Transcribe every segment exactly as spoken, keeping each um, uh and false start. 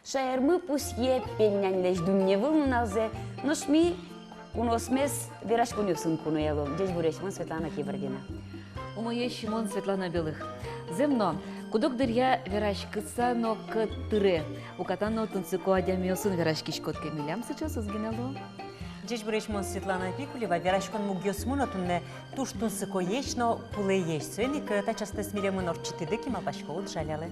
Шаермы пусъе Пельняньлэсь дунневыл нуналзэ, нош ми куноосмес вераськонъёсын куноялом. Ӟечбуресь, мон Светлана Кибардина. Умоесь, мон Светлана Белых. Зэм но, куд-ог дыръя вераськыса но кӧт тыре, уката но тунсыко адямиосын вераськиськод ке, милям сыӵеосыз гинэ луо. Ӟечбуресь, мон Светлана Пикулева. Вераськон мугъёсмы но туннэ туж тунсыкоесь но кулэесь. Соин ик та частьсэ милемын ортчытӥды ке, малпасько, уд жалялэ.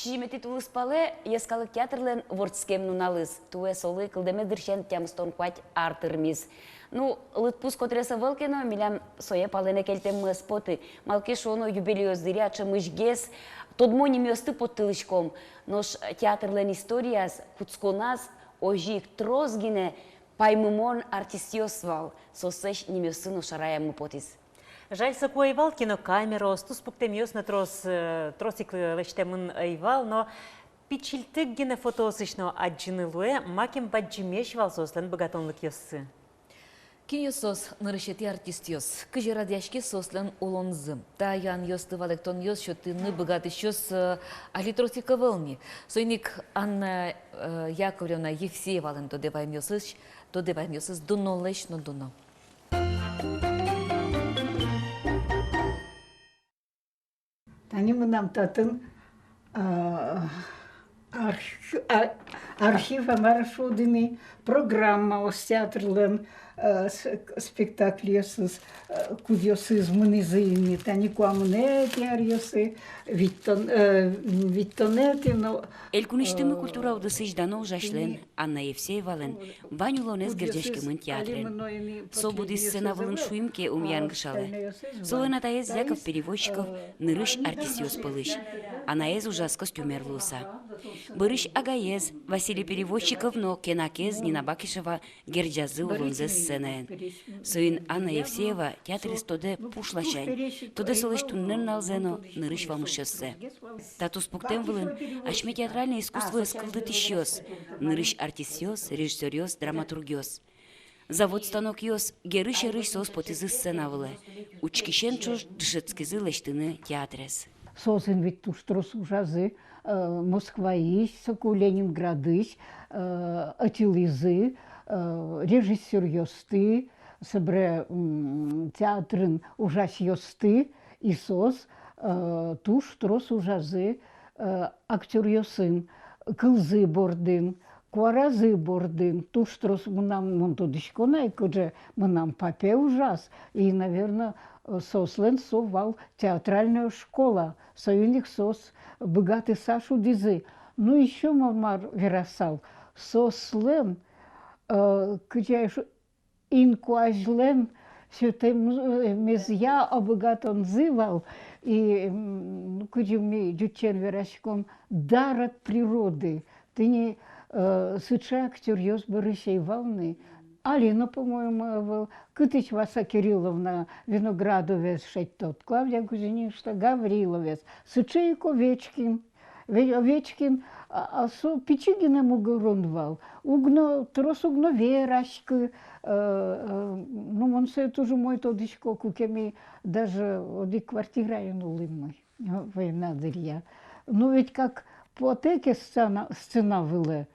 Сизьыметӥ тулыспалэ йӧскалык театрлэн вордскем нуналыз. Туэ солы кылдэмез дырысен тямыстон куать ар тырмиз. Ну, лыдпус котырес ӧвӧл ке но, милям сое палэнэ кельтэммы ӧз поты. Малы ке шуоно, юбилейёс дыръя ӵемысьгес тодмо нимъёсты поттылӥськом. Нош театрлэн историяз, кутсконаз озьы ик трос гинэ паймымон артистъёс вал, соослэсь нимъёссы но шараяммы потӥз. Жаль, соку ӧй вал кинокамераос, туспуктэмъёс но трос, э, трос ик лэсьтэмын ӧй вал, но пичильтык гинэ фотоосысь но адӟыны луэ, макем бадӟымесь вал соослэн быгатонлыкъёссы. Кинъёс соос нырысетӥ артистъёс, кызьы радъяськиз соослэн улонзы? Та юанъёсты валэктонъёс сётыны быгатӥсьёс, э, али трос ик ӧвӧл ни. Соин ик Анна, э, Яковлевна Евсеевалэн тодэ ваемъёсыз, тодэ ваемъёсыз дунолэсь но дуно. Тани мынам татын, а, арх-, а, архив, а мар шуод ини, программаос театрлэн, э, с-, спектакльёсыз, э, кудъёсыз мынӥзы ини. Тани куамынэтӥ аръёсы, витьтон-, э, витьтонэтӥ но, Элькунысьтымы, э, культура удысысь дано ужасьлэн, Анна Евсеевалэн вань улонэз герӟаськемын театрен. Со будӥз сцена вылын шуим ке, ум янгышалэ. Солэн атаез Яков Перевозчиков нырысь артистъёс пӧлысь, анаез ужаз костюмер луыса. Бӧрысь агаез Василий Перевозчиков но кенакез Нина Бакишева герӟазы улонзэс сценаен. Соин Анна Евсеева театрез тодэ пуш ласянь, тодэ солэсь туннэ нуналзэ но нырысь вамышъёссэ. Та туспуктэм вылын асьме театральной искусствоез кылдытӥсьёс, нырысь артистъёс, режиссёръёс, драматургъёс. Завод станокъёс, герысь-эрысь соос потӥзы сцена вылэ, учкисен ӵош дышетскизы лэсьтыны театрез. Соосын ведь туж трос ужазы, э, Москваысь, соку Ленинградысь, э, ӧтьылӥзы, э, режиссёръёсты, собере, м, театрын ужасьёсты, и соос, э, туж трос ужазы, э, актёръёсын, кылзы бордын, куаразы бордын, туж трос мынам, мон тодӥсько на ай, кыӵе мынам папе ужаз, и, наверно, э, соослэн со вал театральная школа, соин ик соос быгатыса шудӥзы. Ну, ещё ма-, мар верасал, соослэн, э, кыӵе ай шу-, инкуазьлэн сётэмезъя быгатонзы вал, и, м, ну, кызьы ми ӟучен вераськом, дар от природы. Тӥни, э, сыӵе актёръёс бӧрысь ӧй вал ни. Али но, по-моему, ӧвӧл. Кытысь Васа Кирилловна Виноградоваез шедьтод, Клавдия Кузьминична Гавриловаез. Сыӵе ик Овечкин. Ве-, Овечкин, а, а со пичи гинэ мугорын вал. Уг но, трос уг но вераськы, э, э, ну, мон сое туж умой тодӥсько, куке ми даже одӥг квартираын улӥмы, э, война дыръя. Ну, ведь как потэ ке сцена, сцена вылэ,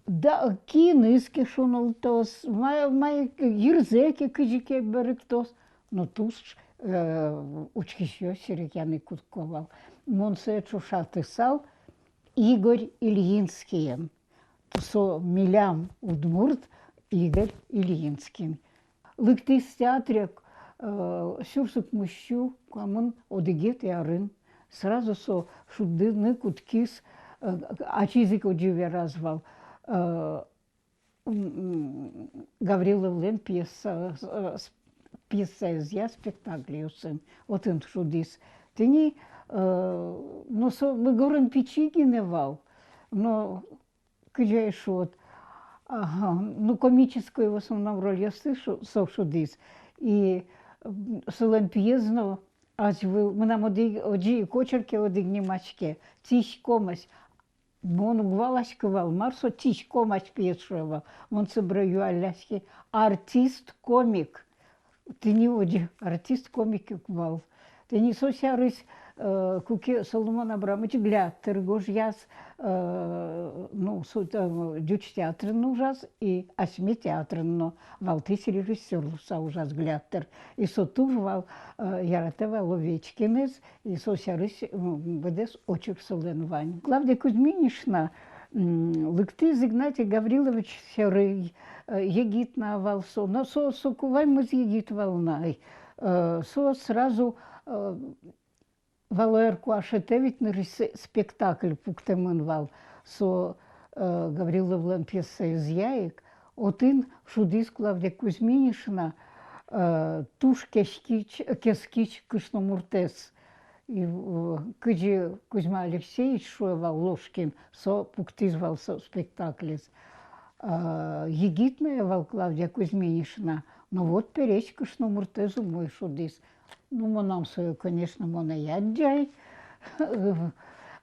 да, киыныз ке шоналтоз, ма-, мае ке, йырзэ ке кызьы ке берыктоз, но туж, э, учкисьёс серекъяны кутско вал. Мон сое ӵошатысал Игорь Ильинскиен. Со милям удмурт Игорь Ильинскин. Лыктӥз театре, э, сюрс укмыссю куамын одӥгетӥ арын. Сразу со шудыны кутскиз, э, ачиз ик озьы вераз вал, э, м, м, Гавриловлэн пьеса, э, с-, пьесаезъя спектакльёсын. Отын шудӥз. Тӥни, э, но со мугорын пичи гинэ вал, но кызьы ай шуод. Ага, ну, комической в основном рольёсты шу-, со шудӥз. И, м, солэн пиез но азьвыл, мынам одӥг, озьы ик очерке одӥг нимаське, «Тиськомась». Мон уг валаськы вал, мар со «Тиськомась» пиез шуэ вал. Мон собере юалляськи: артист-комик. Тӥни озьы, артист-комик ик вал. Тӥни со сярысь, э, куке Соломон Абрамович Глядтыр гожъяз, э, ну, со, э, ӟуч театрын ужаз и асьме театрын но, валтӥсь режиссёр луыса ужаз Глядтыр. И со туж вал, э, яратэ вал Овечкинэз, и со сярысь, м, быдэс очерк солэн вань. Клавдия Кузьминична, м, лыктӥз Игнатий Гаврилович сьӧры, э, егит на вал со, но со, соку ваньмыз егит вал на ай. Э, со сразу, э, Валоер куашетэ ведь нырысь спектакль пуктэмын вал. Со, э, Гавриловлэн пьесаезъя ик. Отын шудӥз Клавдия Кузьминична, э, туж кескич-, кескич кышномуртэз. И, э, кызьы Кузьма Алексеевич шуэ вал, Ложкин, со пуктӥз вал со спектаклез. А, егит на ай вал Клавдия Кузьминична, но вот пересь кышномуртэз умой шудӥз. Ну, мынам сое, конечно, мон ӧй адӟы ай.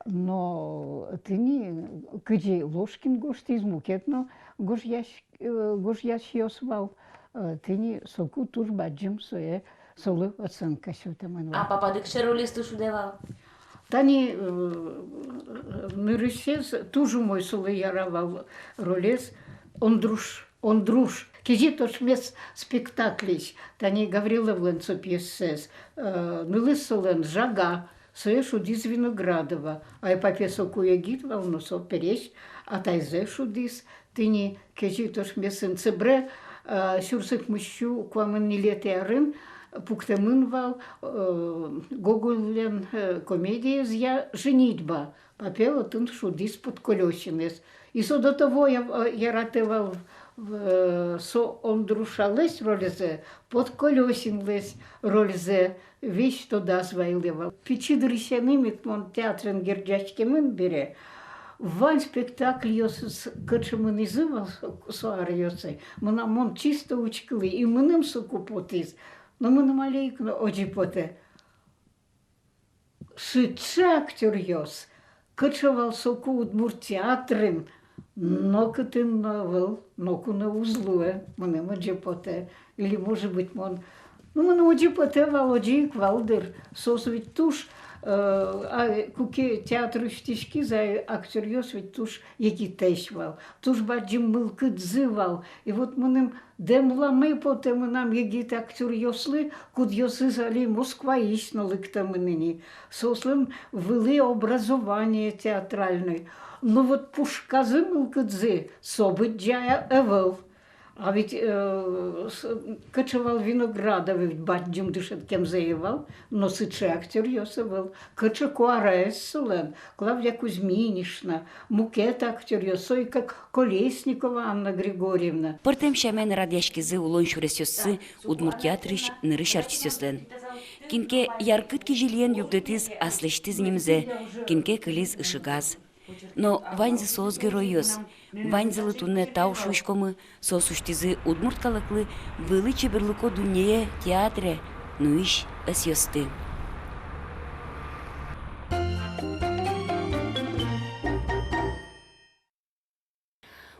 Но тӥни кызьы Ложкин гожтӥз, мукет но гожъясь-, э, гожъясьёс вал. Э, тӥни соку туж бадӟым сое, солы оценка сётэмын вал. А папаед кыӵе ролез туж шудэ вал? Тани, э, нырысез туж умой солы яра вал ролез Ондруш. Ондруш, «Кезьыт ошмес» спектакльысь, тани Гавриловлэн со пьесаез, э, нылыз солэн Жага, сое шудӥз Виноградова. Ай папе соку егит вал, но со пересь атайзэ шудӥз, тӥни «Кезьыт ошмесын». Собере, э, сюрс укмыссю куамын ньылетӥ арын пуктэмын вал, э, Гоголлэн, э, комедиезъя «Женитьба». Папе отын шудӥз Подколёсинэз. И со до того я-, э, яратэ вал, э, со Ондрушалэсь рользэ, Подколёсинлэсь рользэ, весь тодаз вайылэ вал. Пичи дырысеным ик мон театрын герӟаськемын бере, вань спектакльёсыз кыӵе мынӥзы вал со, со аръёсы. Мынам, мон чисто учкылӥ, и мыным соку потӥз. Но мыным али ик но озьы потэ. Сыӵе актёръёс, кыӵе вал соку удмурт театрын, нокытын но ӧвӧл, ноку но уз луэ, мыным озьы потэ. Или, может быть, мон, ну, мыным озьы потэ вал, озьы ик вал дыр. Соос ведь туж, Э, а, куке театр усьтӥськиз, а, актёръёс ведь туж егитэсь вал, туж бадӟым мылкыдзы вал. И вот мыным дэмламе потэ мынам егит актёръёслы, кудъёсыз али Москваысь но лыктэмын ини. Соослэн вылӥ образование театральной. Но вот пушказы мылкыдзы со быдӟа ӧвӧл. А ведь, э, с-, кыӵе вал Виноградовы, ведь бадӟым дышетскемзэ ӧвӧл, но сыӵе актёръёс ӧвӧл. Кыӵе куараез солэн, Клавдия Кузьминична, мукет актёръёс, со ик как Колесникова Анна Григорьевна. Пӧртэм сямен радъяськизы улон сюресъёссы удмурт театрысь нырысь артистъёслэн. Кин ке яркыт кизилиен югдытӥз аслэсьтыз нимзэ, кин ке кылиз ышыгаз. Но ваньзы соос геройёс, ваньзылы туннэ тау шуиськомы, соос усьтӥзы удмурт калыклы вылӥ чеберлыко дуннее, театре нуись ӧсъёсты.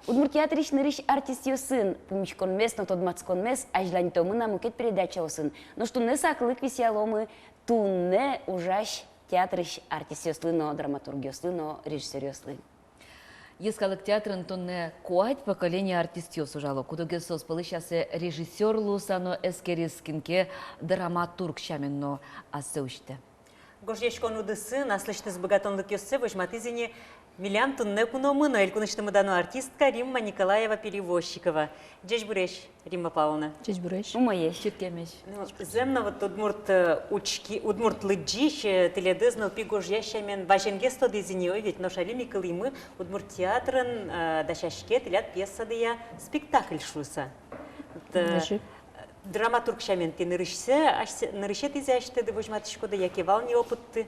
Удмурт театрысь нырысь артистъёсын пумиськонмес но тодматсконмес азьланьтомы на мукет передачаосын. Нош туннэ саклык висъяломы туннэ ужась театрысь артистъёслы но, драматургъёслы но, режиссёръёслы. Йӧскалык театрын туннэ куать поколение артистъёс ужало. Куд-огез соос пӧлысь ассэ режиссёр луыса но эскериз, кин ке драматург сямен но ассэ усьтэ. Гожъяськон удысын аслэсьтыз быгатонлыкъёссэ возьматӥз ини милям туннэ куномы но, элькунысьтымы дано артистка Римма Николаева-Перевозчикова. Ӟечбуресь, Римма Павловна. Ӟечбуресь. Умоесь. Чырткемесь. Ну, зэм но, вот удмурт, э, учки-, удмурт лыдӟись, э, тӥледыз нылпи гожъясь сямен вазенгес тодӥзы ини, ой, ведь, нош али ми кылӥмы удмурт театрын, э, дасяське тӥляд пьесадыя спектакль шуыса. Вот, э, драматург сямен тӥ нырысьсэ, ась-, нырысетӥзэ асьтэды возьматӥськоды, яке вал ни опытты?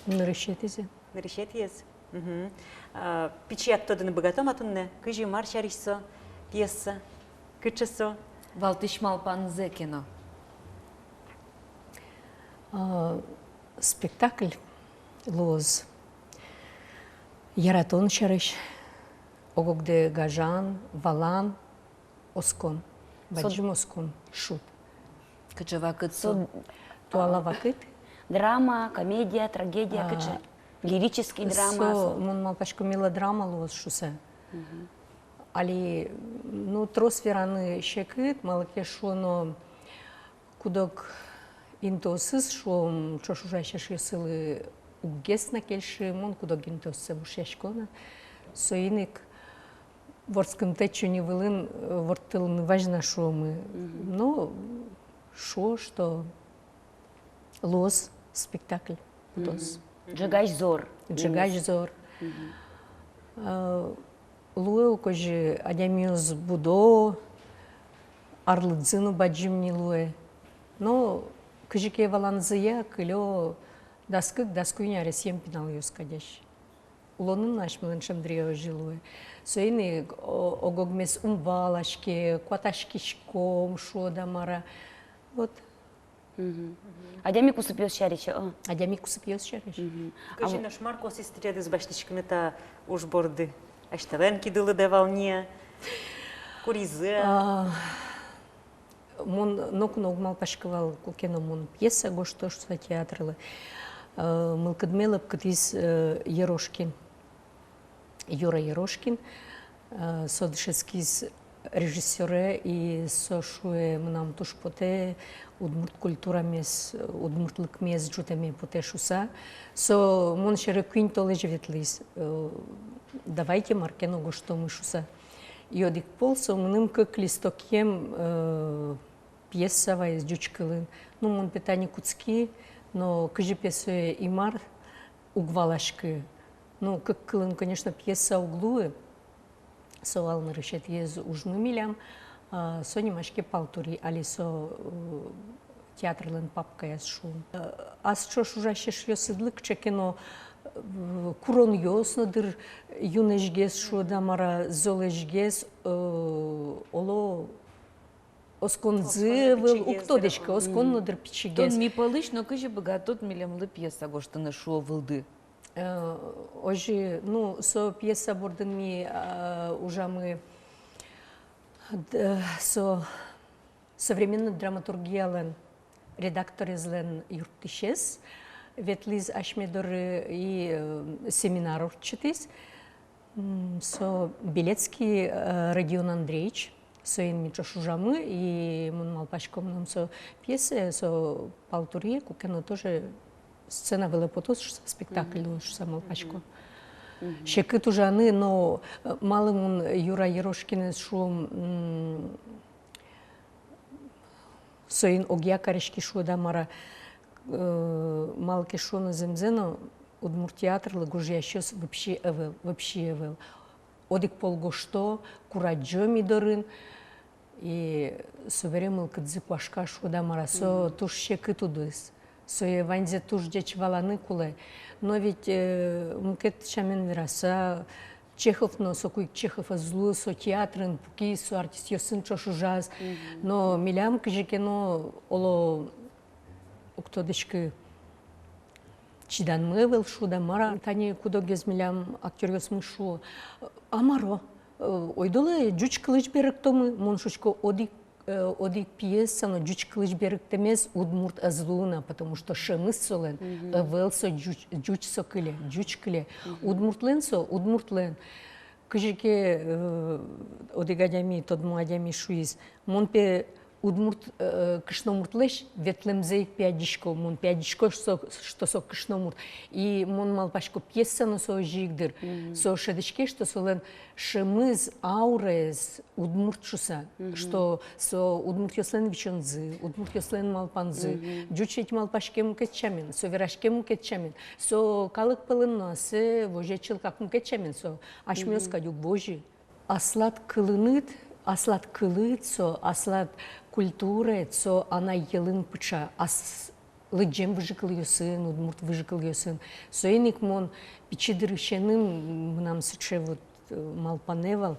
Нырысетӥзэ. Нырысетӥез. Мгм. А, пичияк тодыны быгатом-а туннэ, кызьы, мар сярысь со пьеса, кыӵе со? Валтӥсь малпанзэ ке но. А, спектакль луоз яратон сярысь, ог-огдэ гажан, валан, оскон, со бадӟым оскон, шуд. Кыӵе вакыт со? Со туала вакыт. Драма, комедия, трагедия, а, кыӵе? Лирический драма со, со, мон малпасько, мелодрама луоз шуыса. Мгм. Али, ну, трос вераны секыт, малы ке шуоно, куд-ог интыосыз, шуом, ӵош ужась эшъёсылы уггес на кельшы, мон куд-ог интыоссэ вошъясько на. Соин ик вордскымтэ чуни вылын, э, ворттылыны вазь на, шуомы. Мгм. Но шуо, что луоз спектакль, потоз. Мгм. «Ӝегась зор». «Ӝегась зор». Мгм. А, луэ ук озьы, адямиос будо, арлыдзы но бадӟым ни луэ. Но кызьы ке валанзыя кылё дас кык, дас куинь аресъем пиналъёс кадесь. Улонын но асьмелэн ӵем дыръя озьы луэ. Соин ик о-, ог-огмес ум валаське, куатаськиськом, шуод-а, мар-а. Вот. Мгм. Адями кусыпъёс сярысь, о. Адями кусыпъёс сярысь. Мгм. Кызьы, а, нош мар косӥз тӥледыз басьтӥськыны та уж борды? Асьтэлэн кидылыды вал ни-а, куризы-а? А, мон ноку но уг малпаськы вал, куке но мон пьеса гожто шуыса театрлы. Э, мылкыдме лӧпкытӥз, э, Ерошкин. Юра Ерошкин, э, со дышетскиз режиссёре, и со шуэ: «Мынам туж потэ удмурт культурамес, удмуртлыкмес ӝутэме потэ», — шуыса. Со мон сьӧры куинь толэзь ветлӥз, э, «Давайте мар ке но гожтомы», — шуыса. И одӥг пол со мыным кык листокъем, э, пьеса ваиз ӟуч кылын. Ну, мон пе тани кутски, но кызьы пе сое Инмар, уг валаськы. Ну, кык кылын, конечно, пьеса уг луы. Со вал нырысетӥез ужмы милям, а, со нимаське «Палтури», али со, э, театрлэн папкаяз, шуом. Э, ас ӵош ужась эшъёсыдлы кыӵе ке но, э, куронъёс но, дыр, юнэсьгес, шуод-а, мар-а, золэсьгес, э, оло, осконзы ӧвӧл, уг тодӥськы, оскон но, дыр, пичигес. Тон ми пӧлысь но кызьы быгатод милемлы пьеса гожтыны, шуо вылды? Э, озьы, ну, со пьеса бордын ми, а, ужамы, д-, со современной драматургиялэн редакторезлэн юрттӥсез, Ветлӥз асьме доры и, э, семинар ортчытӥз. М, со Белецкий, э, Родион Андреевич, соин ми ӵош ужамы, и мон малпасько, мынам со пьесае, со палтуре, куке но тоже сцена вылэ потоз шуса, спектакль луоз шуса малпасько. Секыт ужаны, но, э, малы мон Юра Ерошкинэз шуом, м, соин огъя кариськи шуод-а, мар-а, э, малы ке шуоно, зэмзэ но, удмурт театрлы гожъясьёс вообще ӧвӧл, вообще ӧвӧл. Одӥг пол гожто, курадӟо ми дорын, и собере мылкыдзы куашка шуод-а, мар-а, со туж секыт удыс. Сое ваньзэ туж ӟеч валаны кулэ. Но ведь, э, мукет сямен вераса, Чехов но, соку ик Чехов ӧз луы, со театрын пукиз, со артистъёсын ӵош ужаз. Но милям кызьы ке но, оло, уг тодӥськы, чиданмы ӧвӧл шуод-а, мар-а. Тани куд-огез милям актёръёсмы шуо: «А мар-о, э, ойдолэ ӟуч кылысь берыктомы». Мон шуисько: «Одӥг, э, одӥг пьеса но ӟуч кылысь берыктэмез удмурт ӧз луы на, потому что шӧмыз солэн ӧвӧл, со ӟуч, ӟуч со кыле, ӟуч кыле. Удмуртлэн со, удмуртлэн». Кызьы ке, э, одӥг адями, тодмо адями шуиз: «Мон пе удмурт, э, кышномуртлэсь ветлэмзэ ик пе адӟисько, мон пе адӟисько, что, что со кышномурт». И мон малпасько, пьеса но со озьы ик, дыр. Со шӧдӥське, что солэн шӧмыз, аураез удмурт шуса, что со удмуртъёслэн висёнзы, удмуртъёслэн малпанзы. Ӟуч ведь малпаське мукет сямен, со вераське мукет сямен, со калык пӧлын но ассэ возе чылкак мукет сямен, со асьмеос кадь уг возьы. Аслад кылыныд, аслад кылыд со, аслад культураед со анай йӧлын пыӵа, ас-, лыдӟем выжыкылъёсын, удмурт выжыкылъёсын. Соин ик мон пичи дырысеным, мынам сыӵе вот, э, малпанэ вал.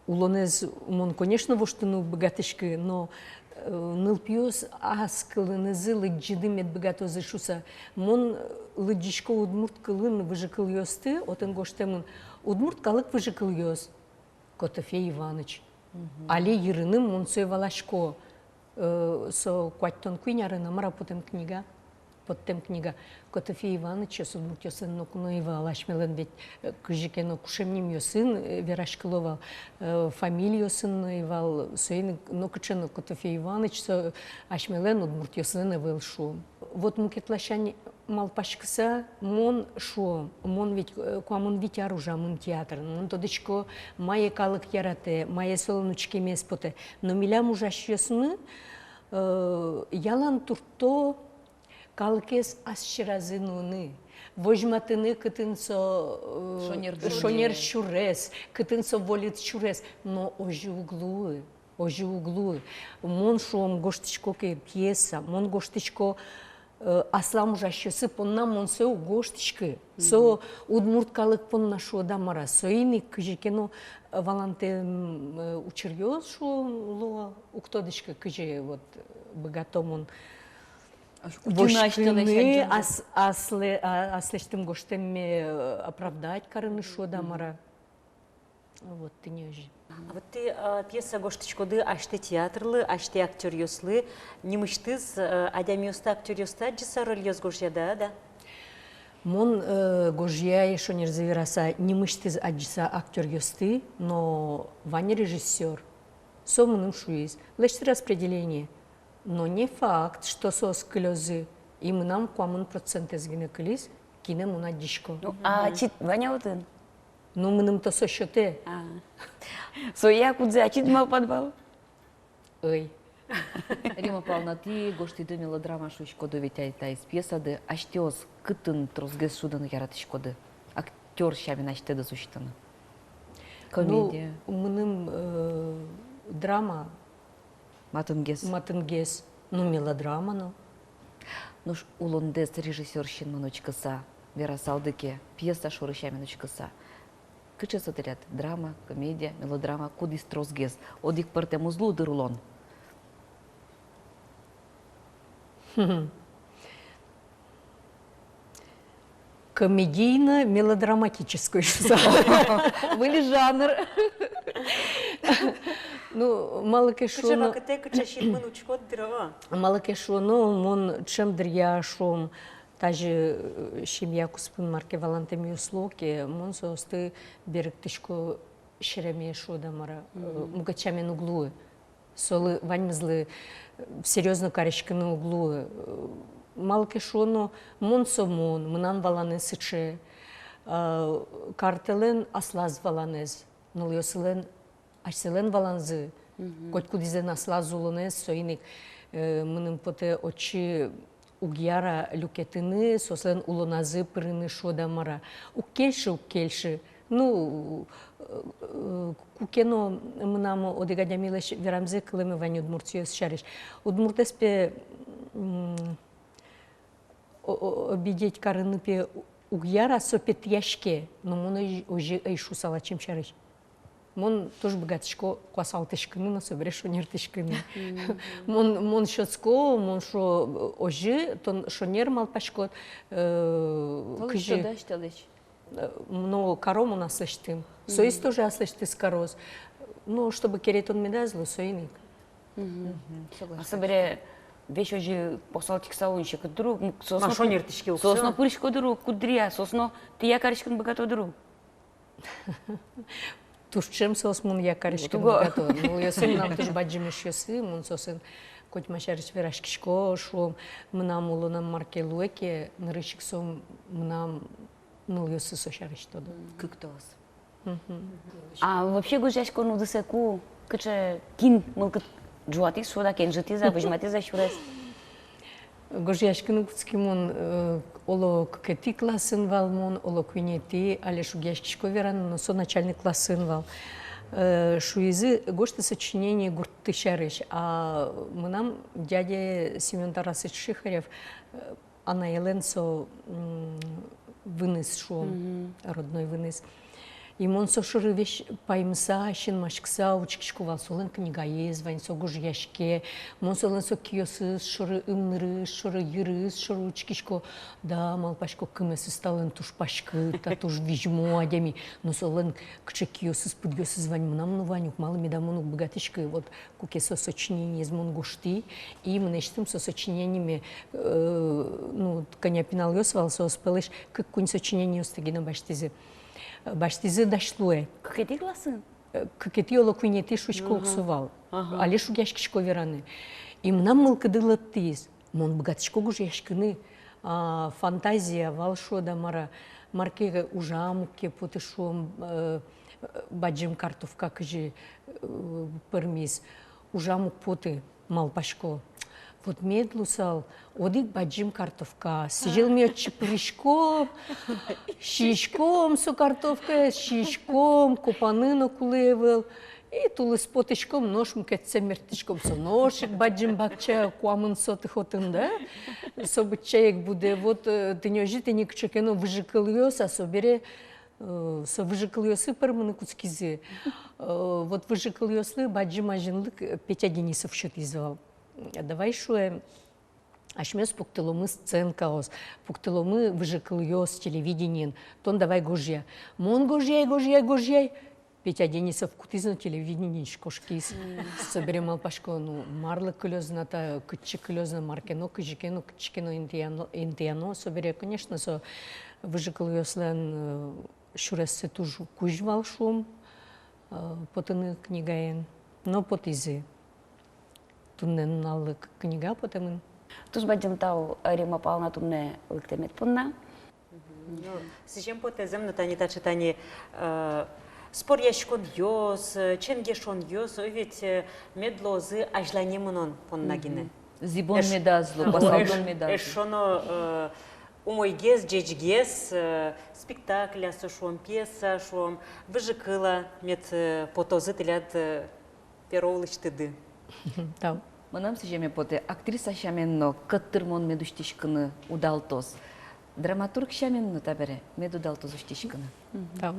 Улонэз мон, конечно, воштыны уг быгатӥськы, но, э, нылпиос ас кылынызы лыдӟыны мед быгатозы шуса. Мон, э, лыдӟисько удмурт кылын выжыкылъёсты, отын гожтэмын: «Удмурт калык выжыкылъёс». Котофей Иваныч. Али йырыным мон сое валасько. Э, со куатьтон куинь арын-а, мар-а, потэм книга. Поттэм книга. Котофей Иванычъёс удмуртъёслэн ноку но ӧй вал, асьмелэн ведь, э, кызьы ке но кушем нимъёсын, э, вераськыло вал, э, фамилиосын но ӧй вал, соин ик нокыӵе но Котофей Иваныч со асьмелэн удмуртъёслэн ӧвӧл шуом. Вот мукет ласянь малпаськыса, мон шуо, мон ведь, э, куамын вить ар ужамын театрын, мон тодӥсько, мае калык яратэ, мае солэн учкемез потэ. Но милям ужасьёсмы, э, ялан туртто калыкез ас сьӧразы нуыны, возьматыны, кытын со, э, шонер, шонер сюрес, кытын со вольыт сюрес, но озьы уг луы. Озьы уг луы. Мон, шуом, гожтӥсько ке пьеса, мон гожтӥсько, э, аслам ужасьёсы понна, мон сое уг гожтӥськы. Со удмурт калык понна шуод-а, мар-а. Соин ик кызьы ке но, э, валантэм, э, учыръёс, шуом, луо, уг тодӥськы, кызьы вот, э, быгато мон воштыны, ас-, аслэ-, а-, аслэсьтым гожтэмме, э, оправдать карыны шуод-а, мар-а. Вот тӥни озьы. А вот тӥ, а, пьеса гожтӥськоды асьтэ театрлы, асьтэ актёръёслы, нимысьтыз, э, адямиосты, актёръёсты адӟыса рольёс гожъяды-а, да? Мон, э, гожъяй, шонерзэ вераса, нимысьтыз адӟыса актёръёсты, но вань режиссёр. Со мыным шуиз: «Лэсьты распределение». Но не факт, что соос кылёзы, и мынам куамын процентэз гинэ кылиз, кинэ мон адӟисько. Ну, а ачид вань-а отын? Ну, мыным-то со сётэ. А. Соя кудзэ ачид малпад вал? Ӧй. Римма Павловна, тӥ гожтӥды мелодрама, шуиськоды ведь ай таиз пьесады, асьтэос кытын тросгес шудыны яратӥськоды? Актёр сямен асьтэдыз усьтыны. Комедия. Ну, мыным, э, драма матынгес. Матынгес. Ну, мелодрама но. Нош улондэс режиссёр синмын учкыса, верасалды ке, пьеса шоры сямен учкыса, кыӵе со тӥляд: драма, комедия, мелодрама, кудӥз тросгес? Одӥг пӧртэм уз луы, дыр, улон. Комедийно-мелодраматической шуса. Выль жанр. Ну, малы ке шуоно, кыӵе вакытэ, кыӵе синмын учкод, дыр, о. Малы ке шуоно, мон ӵем дыръя, шуом, Тазьы, э, семья куспын мар ке валантэмъёс луо ке, мон соосты берыктӥсько сереме, шуод-а, мар-а, э, мгм, мукет сямен уг луы. Солы ваньмызлы, э, серьёзно кариськыны уг луы. Э, малы ке шуоно, мон со мон, мынам валанэ сыӵе, э, картэлэн аслаз валанэз, нылъёсылэн асьсэлэн валанзы, мгм, котькудӥзлэн аслаз улонэз, соин ик, э, мыным потэ, отчы уг яра люкетыны, соослэн улоназы пырыны, шуод-а, мар-а. Уг кельшы, уг кельшы. Ну, э, э, куке но мынам одӥг адямилэсь верамзэ кылэме вань удмуртъёс сярысь. Удмуртэз пе, м, о-, о-, обидеть карыны пе уг яра, со пе тӥяське, но мон озьы, озьы ӧй шуысал ачим сярысь. Мон туж быгатӥсько куасалтӥськыны но собере шонертӥськыны. Мгм. Мон, мон сётско, мон шуо, озьы, тон шонер малпаськод, э, кызьы. Э, но каро мон аслэсьтым. Соиз тоже аслэсьтыз кароз. Но чтобы керетон медаз лу, соин ик. Мгм. Согласна. А собере весь озьы куасалтӥськыса улыны секыт дыр ук, м, соос но пырисько дыр ук куддыръя, соос но тӥя кариськыны быгато дыр ук. Туж ӵем соос монъя кариськыны быгато. Нылъёсы мынам туж бадӟым эшъёсы, мон соосын котьма сярысь вераськисько, шуом, мынам улонам мар ке луэ ке, нырысь ик со мынам нылъёсы со сярысь тодо. Кыктоос. Мгм. А вообще гожъяськон удысэ ку, кыӵе, кин мылкыд ӝуатӥз, шуод-а, кенжытӥз-а, возьматӥз-а сюрес? Гожъяськыны кутски мон, э, оло кыкетӥ классын вал мон, оло куинетӥ, але шугъяськисько вераны, но со начальный классын вал. Э, шуизы, гожты сочинение гуртты сярысь. А мынам дядя Семён Тарасыч Шихарев, э, анаелэн со, м, выныз, шуом, мгм, родной выныз. И мон со шоры весь паймыса, синмаськыса учкисько вал, солэн книгаез вань, со гожъяське. Мон солэн со киосыз шоры, ымнырыз шоры, йырыз шоры учкисько. Да, малпасько, кымесыз талэн туж паськыт, та туж визьмо адями. Но солэн кыӵе киосыз, пыдъёсыз вань, мынам но вань ук, малы меда мон уг быгатӥськы. Вот куке со сочинениез мон гожтӥ, и мынэсьтым со сочинениеме, э, ну, кӧня пиналъёс вал, соос пӧлысь кык-куинь сочинениосты гинэ басьтӥзы. Басьтӥзы дась луэ. Кыкетӥ классын? Э, кыкетӥ, оло куинетӥ, шуисько ук со вал. Ага. Али шугъяськисько вераны. И мынам мылкыды лыктӥз. Мон быгатӥсько гожъяськыны, а, фантазия вал, шуод-а, мар-а, мар ке ужам уг ке поты, шуом, э, бадӟым картовка кызьы, э, пӧрмиз, ужам уг поты, малпасько. Вот мед луысал одӥг бадӟым картовка, сӥзьыл ми отчы пыриськом, сиськом со картовкаез, сиськом, копаны но кулэ ӧвӧл. И тулыс потӥськом, нош мукетсэ мерттӥськом, со нош ик бадӟым бакча, куамын сотых отын, да? Со быдӟа ик будэ. Вот, э, тӥни озьы, тӥни кыӵе ке но выжыкылъёс, а собере, э, со выжыкылъёсы пӧрмыны кутскизы. Э, вот выжыкылъёслы бадӟым азинлык, э, Петя Денисов сётӥз вал. Давай, шуэ, асьмеос пуктыломы сценкаос, пуктыломы выжыкылъёс телевидениын, тон давай гожъя. Мон гожъяй, гожъяй, гожъяй. Петя Денисов кутӥз но телевидениысь кошкиз. Мм. Собере малпасько, ну, марлы кылёз на та, кытчы кылёз на, мар ке но, кызьы ке но, кытчы ке но интыяно, интыяно. Собере, конечно, со выжыкылъёслэн, э, сюрессэ туж кузь вал, шуом, э, потыны книгаен. Но потӥзы. Туннэ нуналлы к-, книга потэмын. Туж бадӟым тау, Римма Павловна, туннэ лыктэмед понна. Мгм. Ну, сӥзем потэ зэм но, тани таӵе, тани, э, споръяськонъёс, э, ченгешонъёс, ой, ведь, э, мед луозы азьлане мынон понна гинэ. Мгм. Зӥбон медаз лу, куасалтон медаз лу. Эшшо но, э, умойгес, ӟечгес, э, спектакль-а со, шуом, пьеса, шуом, выжыкыл-а мед, э, потозы тӥляд, э, перо улысьтыды. Тау. Мынам сӥземе потэ, актриса сямен но кӧттырмон мед усьтӥськыны удалтоз. Драматург сямен но табере мед удалтоз усьтӥськыны. Мгм. Тау.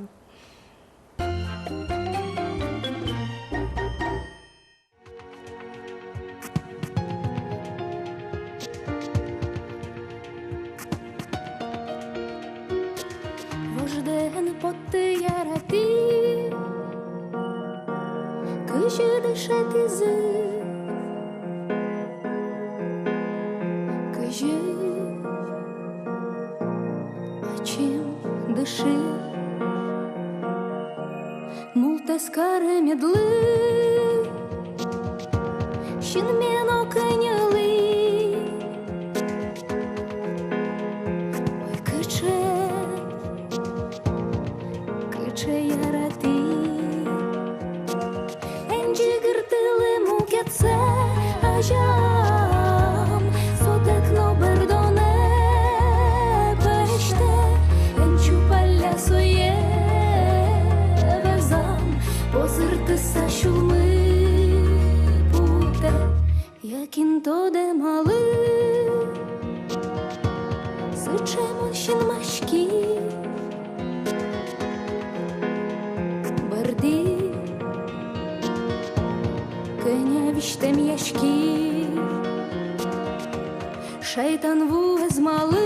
Вождэн потты, яратӥ, кызьы дышетӥзы, кызьы Мултэс каремедлы синме но кӧнялы. Ой, кыӵе, кыӵе яратӥ. Эн ӟыгыртылы мукетсэ, азям, сотэк но бӧрдонэ пӧзьтэ. Эн чупалля сое вӧзам, позыртыса сюлмы пуктэ. Я кин тодэ, малы сыӵе мон синмаськи. Бӧрдӥ, кӧня визьтэмъяськи. Шайтан вуэз, малы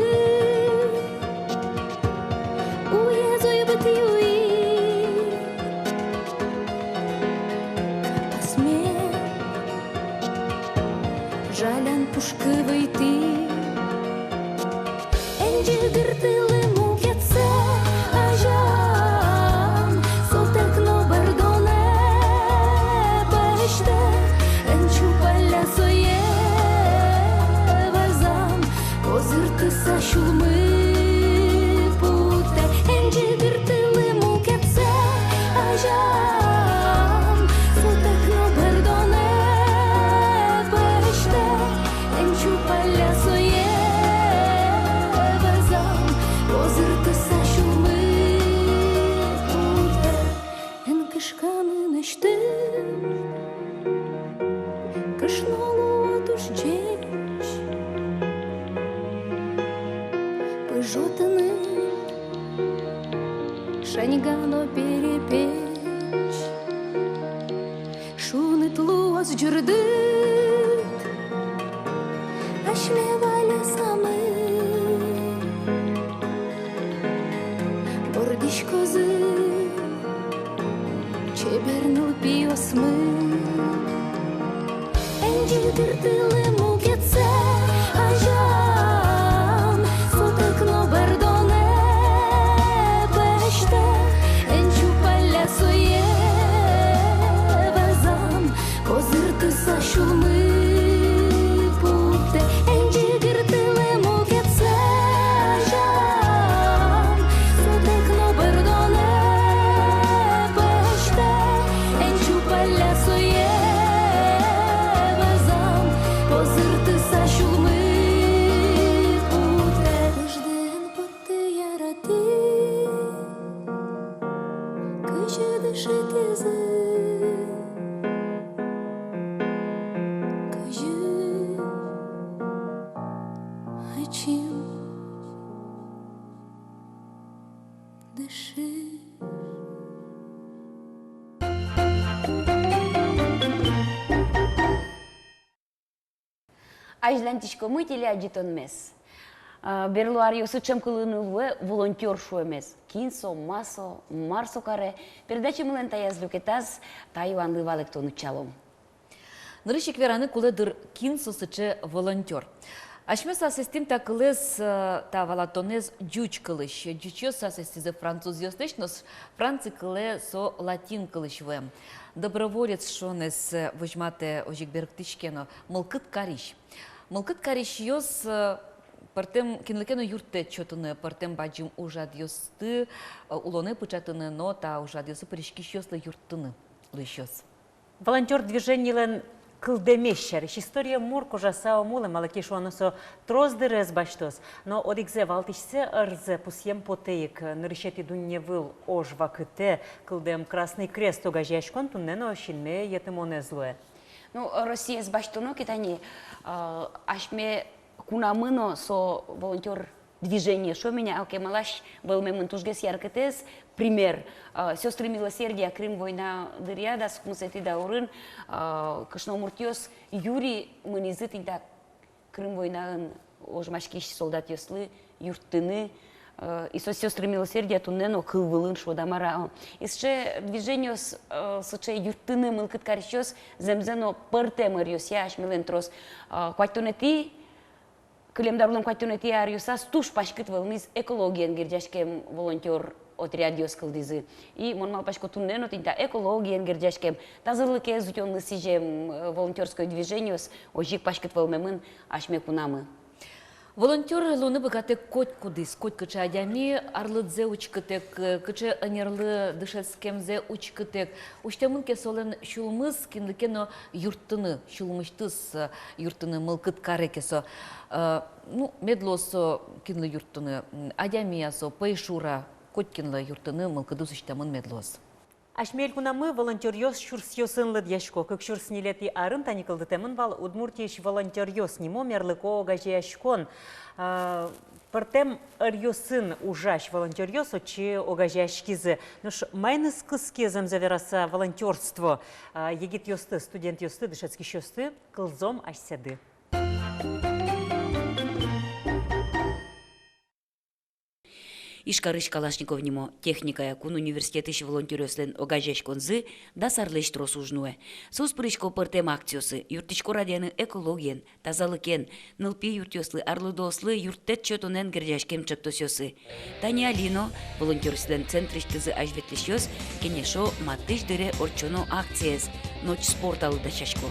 уез ойбыт юи. Асме жалян пушкы вӧйтӥ. Эн ӟыгыртылы мукетсэ, азям, сотэк но бӧрдонэ пӧзьтэ. Эн чупалля сое вӧзам, позыртыса сюлмы пуктэ. Эн ӟыгыртылы мукетсэ, азям, сотэк но бӧрдонэ пӧзьтэ. Эн чупалля сое вӧзам, позыртыса сюлмы пуктэ. Эн кышка мынэсьтым, кышно луо туж ӟеч. Пыжо тыныд шаньга но перепеч. Шуныт луоз ӟырдыт асьме валесамы. Вордӥськозы чебер нылпиосмы. Эн ӟыгыртылы мукетсэ, азям, сотэк но бӧрдонэ пӧзьтэ. Эн чупалля сое вӧзам, позыртыса сюлмы пуктэ. Эн ӟыгыртылы мукетсэ, азям, сотэк но бӧрдонэ пӧзьтэ. Эн чупалля сое вӧзам, позыртыса сюлмы пуктэ. Пыждэ эн потты, яратӥ, кызьы дышетӥзы. Кызьы ачим дыши. Азьланьтӥськомы телеадӟытонмес. А, берло аръёсы ӵем кылыны луэ волонтёр шуэмез. Кин со, ма со, мар со каре? Передачамылэн таяз люкетаз та юанлы валэктон утчалом. Нырысь ик вераны кулэ, дыр, кин со сыӵе волонтёр. Асьмеос асэстӥм та кылэз, э, та валатонэз ӟуч кылысь. Ӟучъёс асэстӥзы французъёслэсь, нош француз кылэ со латин кылысь вуэм. Доброволец шуонэз, э, возьматэ озьы ик берыктӥське но, мылкыд карись. Мылкыд карисьёс, э, пӧртэм кинлы ке но юрттэт сётыны, пӧртэм бадӟым ужрадъёсты, э, улонэ пыӵатыны но та ужрадъёсы пыриськисьёслы юрттыны луисьёс. Волонтёр движенилэн кылдэмез сярысь история мур кожаса ум улэ, малы ке шуоно, со трос дырез басьтоз. Но одӥгзэ, валтӥсьсэ ӧрзэ пусъем потэ ик: нырысетӥ дунневыл ож вакытэ кылдэм Красный Крест огазеяськон туннэ но синме йӧтымонэз луэ. Ну, Россиез басьтоно ке тани, а, асьме кунамы но со волонтёр движение шуом ини, а, кемалась вӧлмемын тужгес яркытэз пример. А, Сёстры милосердия Крым война дыръя, дас укмысэтӥ даурын, а, кышномуртъёс юри мынӥзы тӥни та Крым войнаын ожмаськись солдатъёслы юрттыны, э, и со Сёстры милосердия туннэ но кыл вылын, шуод-а, мар-а. И сыӵе движениос, э, сыӵе юрттыны мылкыд карисьёс зэмзэ но пӧртэм ӧръёсъя асьмелэн трос. Э, куатьтонэтӥ Кылем даурлэн куатьтонэтӥ аръёсаз туж паськыт вӧлмиз экологиен герӟаськем волонтёр отрядъёс кылдӥзы. И мон малпасько, туннэ но тӥни та экологиен герӟаськем, тазалыкез утёнлы сӥзем, э, волонтёрской движениос озьы ик паськыт вӧлмемын асьме кунамы. Волонтёр луыны быгатэ котькудӥз, котькыӵе адями арлыдзэ учкытэк, э, кыӵе ӧнерлы дышетскемзэ учкытэк. Усьтэмын ке солэн сюлмыз кинлы ке но юрттыны, сюлмысьтыз, э, юрттыны мылкыд каре ке со. Э, ну, мед луоз со кинлы юрттыны, м, адями-а со, пӧйшур-а, котькинлы юрттыны мылкыдыз усьтэмын мед луоз. Асьме элькунамы волонтёръёс сюрсъёсын лыдъясько. Кык сюрс ньылетӥ арын тани кылдытэмын вал «Удмуртиысь волонтёръёс» нимо мерлыко огазеяськон. А, пӧртэм ӧръёсын ужась волонтёръёс отчы огазеяськизы. Нош маиныз кыске, зэмзэ вераса, волонтёрство, а, егитъёсты, студентъёсты, дышетскисьёсты, кылзом асьсэды. Ижкарысь Калашников нимо техникая кун университетысь волонтёръёслэн огазеяськонзы дас арлэсь трос уж нуэ. Соос пырисько пӧртэм акциосы, юрттӥсько радъяны экологиен, тазалыкен, нылпи юртъёслы, арлыдоослы юрттэт сётонэн герӟаськем ӵектосъёсы. Тани али но волонтёръёслэн центрысьтызы азьветлӥсьёс кенешо матысь дыре ортчоно акциез, ночь спорталы дасясько.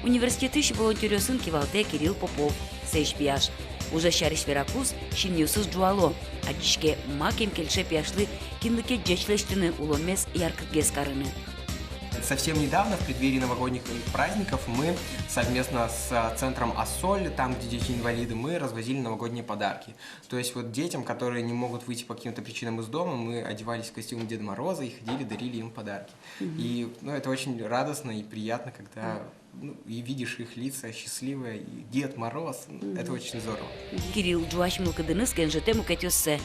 Университетысь волонтёръёсын кивалтэ Кирилл Попов, сэзь пияш. Ужез сярысь вераку, синъёсыз ӝуало. Адӟиське, макем кельше пияшлы кинлы ке ӟеч лэсьтыны, улонмес яркытгес карыны. Совсем недавно, в преддверии новогодних праздников, мы совместно с, а, центром «Ассоль», там, где дети-инвалиды, мы развозили новогодние подарки. То есть вот детям, которые не могут выйти по каким-то причинам из дома, мы одевались в костюм Деда Мороза и ходили, дарили им подарки. И, ну, это очень радостно и приятно, когда, ну, и видишь их лица счастливые, и Дед Мороз, ну, это очень здорово. Кирилл ӝуась мылкыдыныз кенжытэ мукетъёссэ.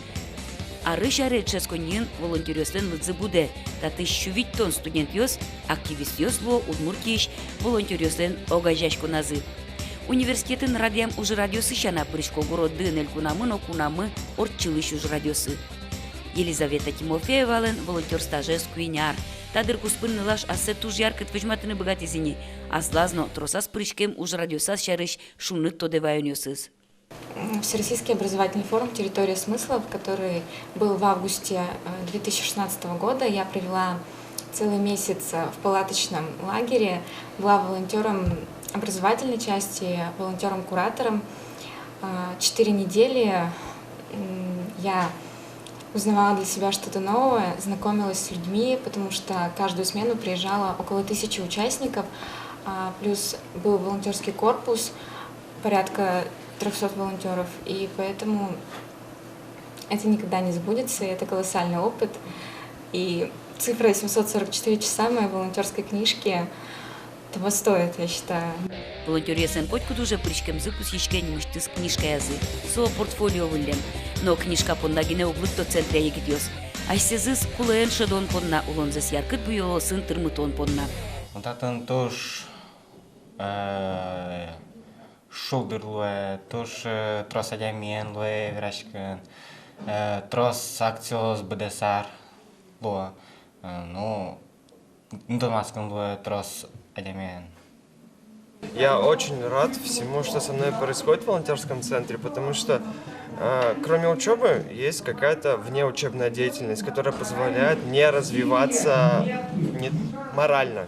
Арысь аре дышетсконниын волонтёръёслэн лыдзы будэ. Татысь сю витьтон студентъёс, активистъёс луо Удмуртиысь волонтёръёслэн огазеяськоназы. Университетын радъям ужрадъёсы сяна пырисько городын, элькунамы но кунамы ортчылӥсь ужрадъёсы. Елизавета Тимофеевалэн волонтёр стажез куинь ар. Та дыр куспын нылаш ассэ туж яркыт возьматыны быгатӥз ини. Аслаз но тросаз пыриськем ужрадъёсаз сярысь шуныт тодэ ваёнъёсыз. М, Всероссийский образовательный форум «Территория смыслов», который был в августе, э, две тысячи шестнадцатого года, я провела целый месяц, э, в палаточном лагере, была волонтёром образовательной части, волонтёром-куратором. А, четыре недели, м, я узнавала для себя что-то новое, знакомилась с людьми, потому что каждую смену приезжало около тысячи участников, а, плюс был волонтёрский корпус, порядка трёхсот волонтёров, и поэтому это никогда не забудется, и это колоссальный опыт. И цифра семьсот сорок четыре часа моей волонтёрской книжки того стоит, я считаю. Волонтёръёслэн котькуд уже пыриськемзы пусйиське нимысьтыз книжкаязы. Со портфолио выллем. Но книжка понна гинэ уг лыкто центре егитъёс. Асьсэзэс кулэен шӧдон понна, улонзэс яркыт буёлъёсын тырмытон понна. Татын туж, э, шулдыр луэ, туж, э, трос адямиен луэ вераськыны, э, трос акциос быдэс ар луо, э, ну, тодматскыны луэ трос адямиен. Я очень рад всему, что со мной происходит в волонтёрском центре, потому что, э, кроме учёбы есть какая-то внеучебная деятельность, которая позволяет мне развиваться не-, морально.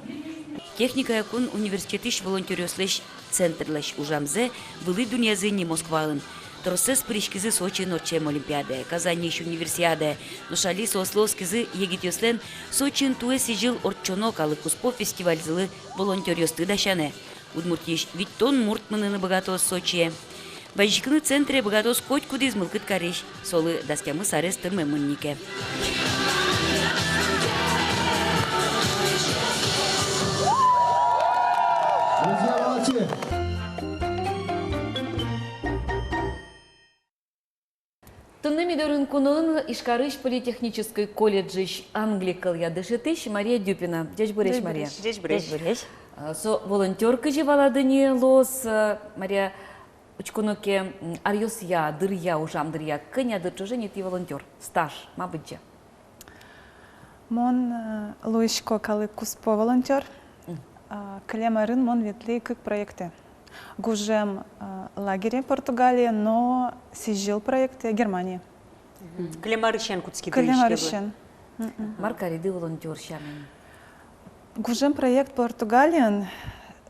Техникая кун университетысь волонтёръёслэсь центрлэсь ужамзэ вылӥ дунъязы ини Москваын. Тросэз пыриськизы Сочиын ортчем Олимпиадае, Казаньысь Универсиадае. Нош али соослы оскизы егитъёслэн Сочиын туэ сӥзьыл ортчоно калык куспо фестивальзылы волонтёръёсты дасянэ. Удмуртиысь витьтон мурт мыныны быгатоз Сочие. Вазиськыны центре быгатоз котькудӥз мылкыд карись. Солы дас тямыс арес тырмемын ни ке. Друзья, молодцы! Туннэ ми дорын куноын Ижкарысь политехнической колледжысь англи кылъя дышетӥсь Мария Дюпина. Ӟечбуресь, Мария. Ӟечбуресь. Ӟечбуресь. Э, со волонтёр кызьы валады ни луоз, э, Мария, учконо ке, м, аръёсъя, дыръя, ужам дыръя, кӧня дыр ӵоже ни тӥ волонтёр, стаж, ма быдӟа? Мон, э, луисько калык куспо волонтёр. Мгм. А, кылем арын мон ветлӥ кык проектэ. Гужем, э, лагере Португалие, но сӥзьыл проекте Германие. Мгм. Кылем арысен кутскиды? Кылем арысен. Мгм. Мар кариды волонтёр сямен? Гужем проект Португалиын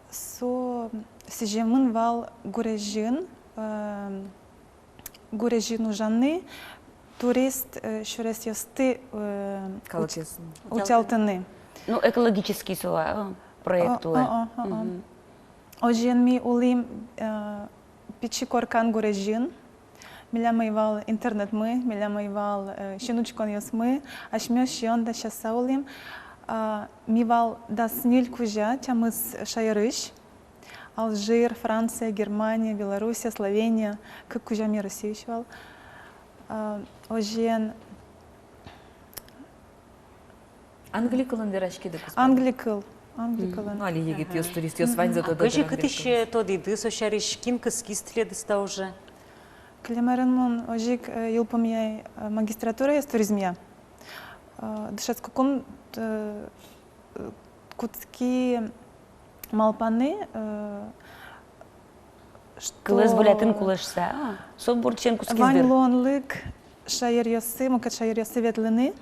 со сӥземын вал гурезьын, э, гурезьын ужаны, турист, э, сюресъёсты, э, калыкъёсын утялтыны. Ну, экологический со, а, проект луэ. О, о, о, о, о. Мгм. Озьыен ми улӥм, э, пичи коркан гурезьын. Милям ӧй вал интернетмы, милям ӧй вал, э, синучконъёсмы, асьмеос сиён дасяса улӥм. А, ми вал дас ньыль кузя тямыс шаерысь. Алжир, Франция, Германия, Белоруссия, Словения, кык кузя ми Россиысь вал. А, озьыен, англи кылын вераськиды куспын? Англи кыл, англи кылын. Ну, али егитъёс, туристъёс ваньзэ тодо. Кызьы, кытысь тодӥды со сярысь, кин кыскиз тӥледыз та уже? Кылем арын мон озьы ик, э, йылпумъяй, э, магистратураез туризмъя. Э, дышетскыкум, э, кутски малпаны, э, что кылэз волятыны кулэ шуса, а, со бордысен кутскиз дыр. Вань луонлык шаеръёсы, мукет шаеръёсы ветлыны,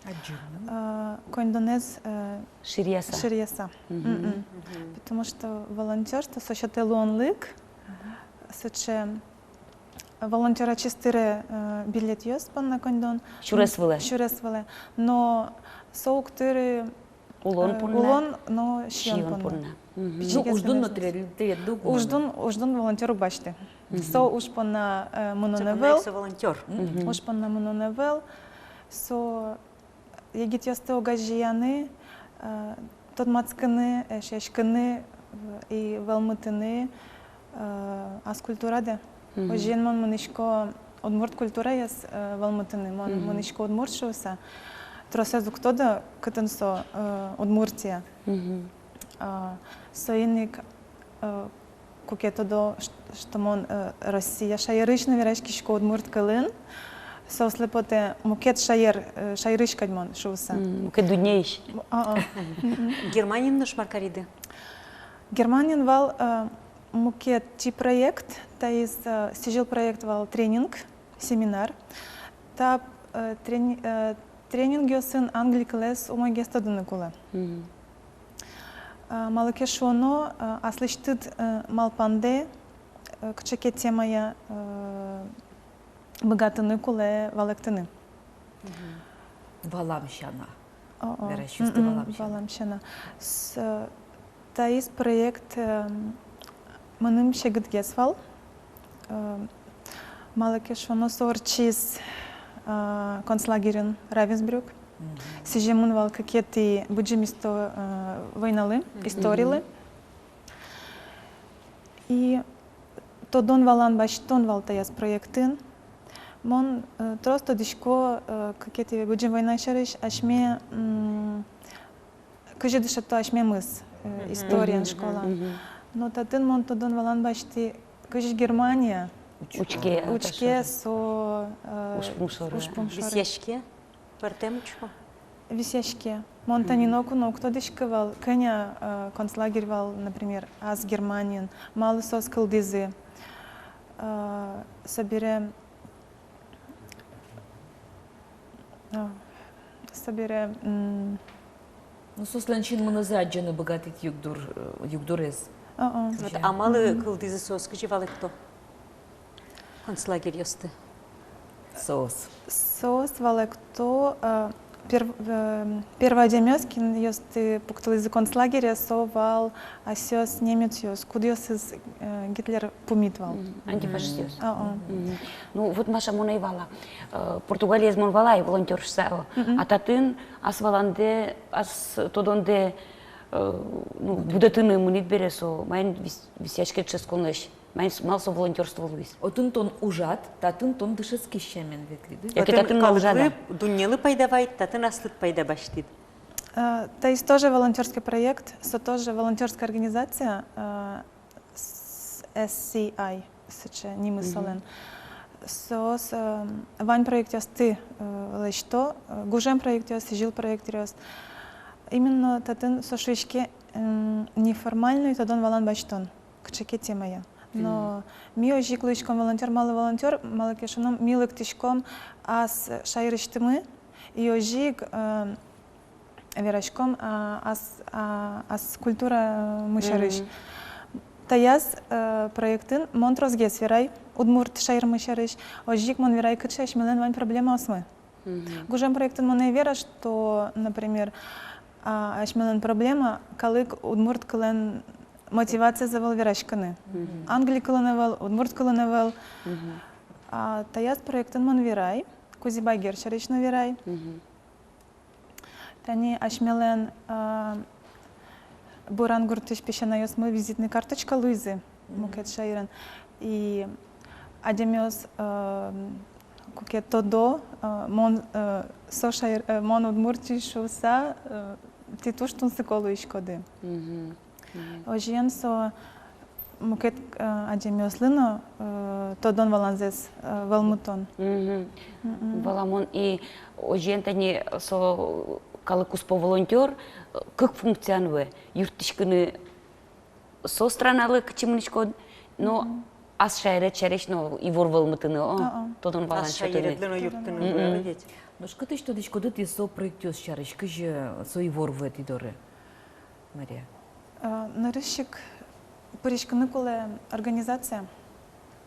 адӟыны, э, коньдонэз, э, ширъяса. Ширъяса. Мгм. Мгм. Потому что волонтёрство со сётэ луонлык, сыӵе волонтёр ачиз тыре, э, билетъёс понна коньдон. Сюрес вылэ. Сюрес вылэ. Но со уг тыры, э, улон понна, улон но сиён понна. Сиён понна. Мгм. Ну, уждун но тӥледлы тӥледлы уг мыны. Уждун, уждун волонтёр уг басьты. Мгм. Со уж понна, э, мынон ӧвӧл. Со понна ик со волонтёр. Мгм. Уж понна мынон ӧвӧл. Со егитъёсты огазеяны, э, тодматскыны, э, эшъяськыны, э, и вӧлмытыны, э, ас культурадэ. Мгм. Озьыен мон мынӥсько удмурт культураез, э, вӧлмытыны, мон, мгм, мынӥсько удмурт шуыса. Тросэз уг тодо, кытын со, э, Удмуртия. Мгм. А, соин ик, э, куке тодо, ш-, что мон, э, Россия шаерысь но вераськисько удмурт кылын, соослы потэ мукет шаер, э, шаерысь кадь мон шуыса. М, мукет дуннеысь. М, а, а. Мгм. Германиын нош мар кариды? Германиын вал, э, мукет ти проект, таиз, э, сӥзьыл проект вал тренинг, семинар. Та, э, трени-, э, тренингъёсын англи кылэз умойгес тодыны кулэ. Мгм. Э, малы ке шуоно, э, аслэсьтыд, э, малпандэ, э, кыӵе ке темая, э, быгатыны кулэ валэктыны. Мгм. Валам сяна. О, о. Вераськисьёсты, мгм, валам сяна. Валам сяна. С-, э, таиз проект, э, мыным секытгес вал. Э, малы ке шуоно, со ортчиз, э, концлагерьын Равенсбрюк. Мгм. Сӥземын вал кыкетӥ Быдӟым исто-, э, войналы, мгм, историлы. И тодон-валан басьтон вал таяз проектын. Мон, э, трос тодӥсько, э, кыкетӥ Быдӟым война сярысь, асьме, м, кызьы дышето асьмемыз, э, мгм, историен, мгм, школаын. Мгм. Но татын мон тодон-валан басьтӥ, кызьы Германия учке, учке со, э, ужпум шоры. Ужпум шоры. Висъяське? Пӧртэм учко? Висъяське. Мон тани ноку но уг тодӥськы вал, кӧня, э, концлагерь вал, например, ас Германиын, малы соос кылдӥзы. Э, собере, э, собере, м, ну, соослэн синмынызы адӟыны быгатӥд югдур, э, югдурез. О-о. Вот, а малы кылдӥзы соос, кызьы валэкто концлагерьёсты? Соос. Соос валэкто, э, пер-, э, первой адямиос, кинъёсты пуктылӥзы концлагере, со вал асьсэос немецъёс, кудъёсыз, э, Гитлер пумит вал. Мгм. Антифашистъёс. А, а. Мгм. Ну, вот, Маша, мон ӧй вала. Э, Португалиез мон валай, волонтёр шуса, о. Мгм. А татын ас валандэ, ас тодондэ, э, ну, будэтыны мынӥд бере, со маин вис-, висъяське дышетсконлэсь. Мал со, мал со волонтёрство луиз? Отын тон ужад, татын тон дышетскись сямен ветлӥд. Яке татын но ужад-а? Отын калыклы, дуннелы пайда вайид, татын аслыд пайда басьтӥд. Э, таиз тоже волонтёрский проект, со тоже волонтёрская организация, э, с-, S C I, сыӵе нимыз солэн. Мгм. Соос, э, вань проектъёсты, э, лэсьто, э, гужем проектъёс, сӥзьыл проектъёс. Именно татын со шуиське, м, неформальной тодон-валан басьтон. кыӵе ке темая. Но ми озьы ик луиськом волонтёр, малы волонтёр, малы ке шуоно, ми лыктӥськом ас шаерысьтымы, и озьы ик, э, вераськом, а, ас, а, ас культурамы сярысь. Таяз, э, проектын мон тросгес верай удмурт шаермы сярысь, озьы ик мон верай, кыӵе асьмелэн вань проблемаосмы. Гужем проектын мон ӧй вера, что, например, а, асьмелэн проблема — калык удмурт кылын мотивациез ӧвӧл вераськыны. Англи кылын ӧвӧл, удмурт кылын ӧвӧл. А таяз проектын мон верай, Кузебай Герд сярысь но верай. Тани асьмелэн, а, Буран гуртысь песянайёсмы визитной карточка луизы мукет шаерын. И адямиос, а, куке тодо, а, мон, а, со шаер, а, мон Удмуртиысь шуыса, а, тӥ туж тунсыко луиськоды. Озьыен, со мукет, э, адямиослы но, э, тодон-валанзэс, э, вӧлмытон. Валамон. И озьыен, тани со калык куспо волонтёр, э, кык функциен вуэ: юрттӥськыны со страналы, кытчы мынӥськод, но ас шаеред сярысь но ивор вӧлмытыны, о, тодон-валан сётыны. Ас шаередлы но юрттыны, ведь. Нош кытысь тодӥськоды тӥ со проектъёс сярысь, кызьы со ивор вуэ тӥ доры, Мария? А, нырысь ик пыриськыны кулэ организация.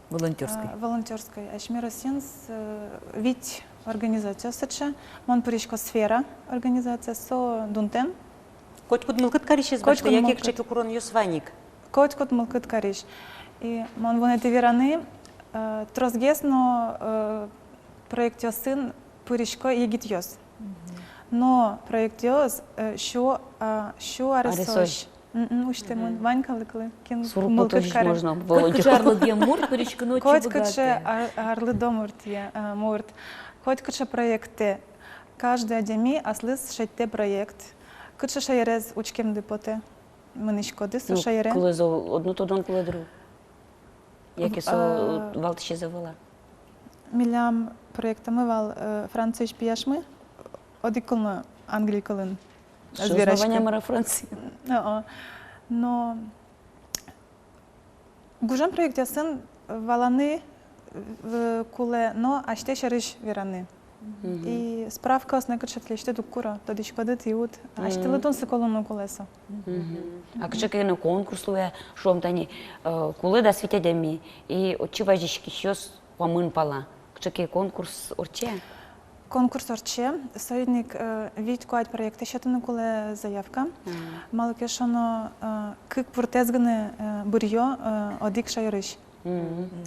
Волонтёрской. А, волонтёрской. Асьме Россиын с-, э, вить организация сыӵе. Мон пырисько «Сфера» организация, со дунтэм. Котькуд мылкыд карисез басьтэ, яке кыӵе ке куронъёс вань ик? Котькуд мылкыд карись. И мон вунэтӥ вераны, э, тросгес но, э, проектъёсын пырисько егитъёс. Но проектъёс, э, сю, а, сю аресозь. Аресозь. Мгм, усьтэмын. Вань калыклы, кин мылкыд каре. Котькыӵе арлыдъем мурт пыриськыны отчы быгатэ. Котькыӵе ар-, арлыдо мурт, я, а, мурт. Котькыӵе проектэ. Каждый адями аслыз шедьтэ проект. Кыӵе шаерез учкемды потэ? Мынӥськоды со шаере. Кылзэ одно тодон кулэ дыр. Яке со, а, валтӥсез ӧвӧл-а? Милям проектамы вал, э, Франциысь пияшмы, одӥг кыл но англи кылын ӧз вераськы. Вань-а, мар-а Франция? О-о. Но гужем проектъёсын валаны, э, кулэ но асьтэ сярысь вераны. И справкаос но кыӵе ке лэсьтыны уг куро, тодӥськоды тӥ уд, асьтэлы тунсыко луыны кулэ со. А кыӵе ке но конкурс луэ, шуом, тани, э, кулэ дас вить адями, и отчы вазиськисьёс куамын пала. Кыӵе ке конкурс ортче? Конкурс ортче, соин ик, э, вить-куать проектэ сётыны кулэ заявка. Малы ке шуоно, э, кык муртэз гинэ, э, быръё, э, одӥг шаерысь.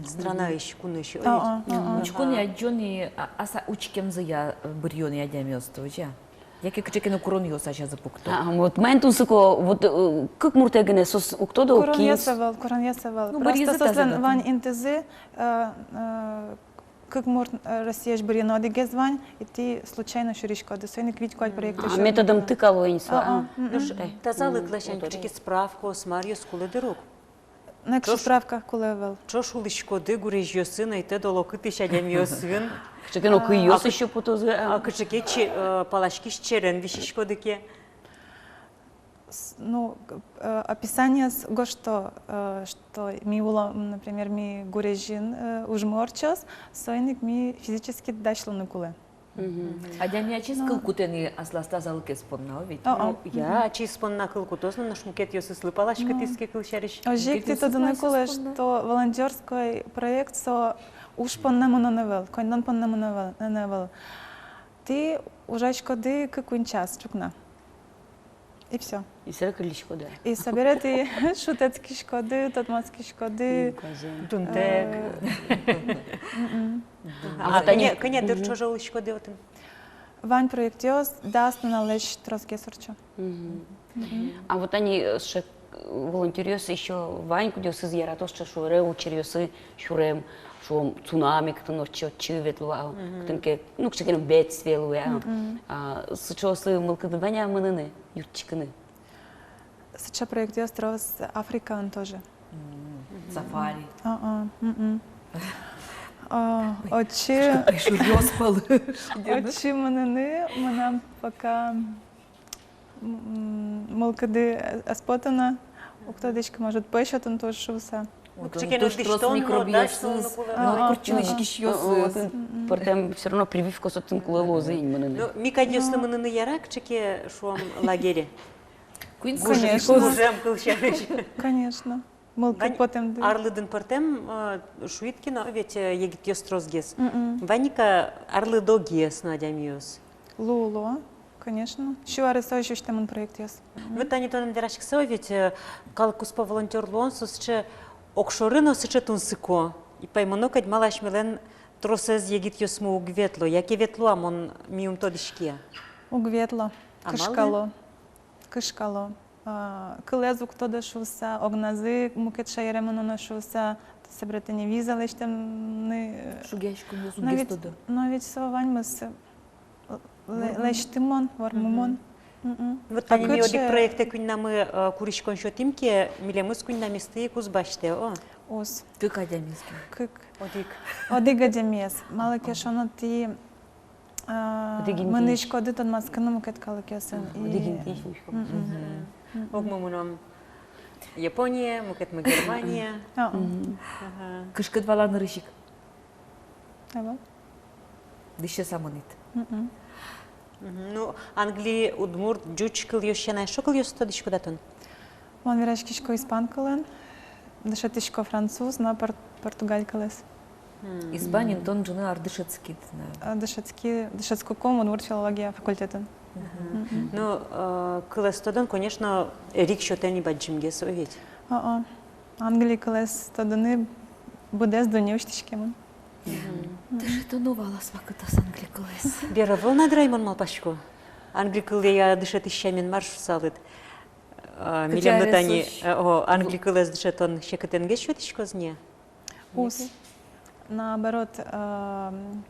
Странаысь, кунысь. О-о, о-о. Учкон-а, адӟон-а, а, ас учкемзыя, э, быръё-а адямиосты, озьы-а? Яке кыӵе ке но куронъёс азязы пукто? А, вот маин тунсыко, вот, э, кык муртэ гинэ, соос уг тодо, куронъёс ӧвӧл, куронъёс ӧвӧл. Ну, просто быръизы соослэн таза вань интызы, э, э, кык мурт, э, Россиысь быръёно одӥгез вань, и тӥ случайно сюриськоды, соин ик вить-куать проектэ. А, методом тыка луэ ини со, а. Нош тазалык ласянь кыӵе ке справкаос, маръёс кулэ дыр ук? Нокыӵе справка кулэ ӧвӧл. Ӵош улӥськоды гурезьёсын, ӧйтӧд олокытысь адямиосын. Кыӵе ке но кыйёс ещё потозы, а. А кыӵе ке че-, э, паласькись черен висиськоды ке. С-, ну, э, описаниез гожто, э, что ми улом, например, ми гурезьын, э, ужмы ортчоз, соин ик ми физически дась луыны кулэ. Адями ачиз кыл кутэ ни аслаз тазалыкез понна, о ведь? О-о. Ну, я, ачиз понна кыл кутоз но, нош мукетъёсызлы паласькытӥз ке кылсярысь. Озьы ик тӥ тодыны кулэ, что волонтёрской проект со уж понна мынон ӧвӧл, коньдон понна мынон ӧвӧл, ӧвӧл. Тӥ ужаськоды кык-куинь час ӵукна. И всё. И собере кыллиськоды. И собере тӥ шутэтскиськоды, тодматскиськоды. Дунтэк. А вот тани кӧня, кӧня дыр ӵоже улӥськоды отын? Вань проектъёс дас нуналлэсь тросгес ортчо. А вот тани, э, сыӵе волонтёръёс ещё вань, кудъёсыз яратозы сыӵе шуре учыръёсы сюрем, шуом, цунами кытын ортче, отчы ветло, а, кытын ке, ну, кыӵе ке но бедствие луэ, а. А сыӵеослы мылкыдды вань-а мыныны юрттӥськыны? Сыӵе проектъёс трос Африкаын тоже. Сафари. А-а. А, отчы, отчы мыныны мынам пока, м, мылкыды ӧз пото на, Уг тодӥськы, может, пӧсь отын туж шуыса. Отын кыӵе ке но туж трос дӥсьтон но, микробъёсыз, дась но, но, куртчылӥськисьёсыз. Отын пӧртэм всё равно прививкаос отын кулэ луозы ини мыныны. Ну, ми кадьёслы мыныны яра кыӵе ке, шуом, лагере? Куинь, конечно. Гужем кылсярысь. Конечно. Мылкыд потэм дыр. Арлыдын пӧртэм, э, шуид ке но, ведь, э, егитъёс тросгес. Мгм. Вань ик-а арлыдогес но адямиос? Луо, луо, конечно. Сю арысозь усьтэмын проектъёс. Вот тани тонэн вераськыса, ведь, э, калык куспо волонтёр луон со сыӵе огшоры но сыӵе тунсыко. И паймоно кадь, малы асьмелэн тросэз егитъёсмы уг ветло, яке ветло-а, мон, ми ум тодӥське. Уг ветло. А малы? Кышкало. Кышкало. А, кылэз уг тодо шуыса, огназы мукет шаере мыноно шуыса, собере тӥни виза лэсьтэмын, э, шугъяськонъёс уг тодо. Но ведь, но ведь со ваньмыз, э, лэ-, лэсьтымон, вормымон. Мгм. Мгм. Вот тани ми одӥг проектэ куиньнамы, э, куриськон сётӥм ке, милемыз куиньнамысты ик уз басьтэ, о. Уз. Кык адямиез ке. Кык. Одӥг. Одӥг адямиез. Малы ке шуоно, тӥ А, одӥг интыысь. Мынӥськоды тодматскыны мукет калыкъёсын. Ага, и одӥг интыысь мынӥськом. Мгм. Мгм. Мгм. Огмы мыном Япония, мукетмы Германия. А, а. Мгм. Ага. Кышкыт вал-а нырысь ик? Ӧвӧл. Дышетыса мынӥд. Мгм. Мгм. Ну, англи, удмурт, ӟуч кылъёс сяна эшшо кылъёсты тодӥськод-а тон? Мон вераськисько испан кылын, дышетӥсько француз но пор-, португаль кылэз. Мгм. Испаниын тон ӝыны ар дышетскид на? А, дышетски, дышетскыкум удмурт филология факультетын. Мгм. Мгм. Ну, э, кылэз тодон, конечно, эрик сётэ ни бадӟымгес, о ведь? О-о. Англи кылэз тодыны быдэс дунне усьтӥськемын. Мгм. Дышетоно вал ас вакытаз англи кылэз. Вера, вал на дыр ай, мон малпасько. Англи кылъя дышетӥсь сямен мар шуысалыд? А, кыӵе милемлы тани, аресозь, э, о, англи кылэз дышетон секытэнгес сётӥськоз ни? Уз. Наоборот, эм,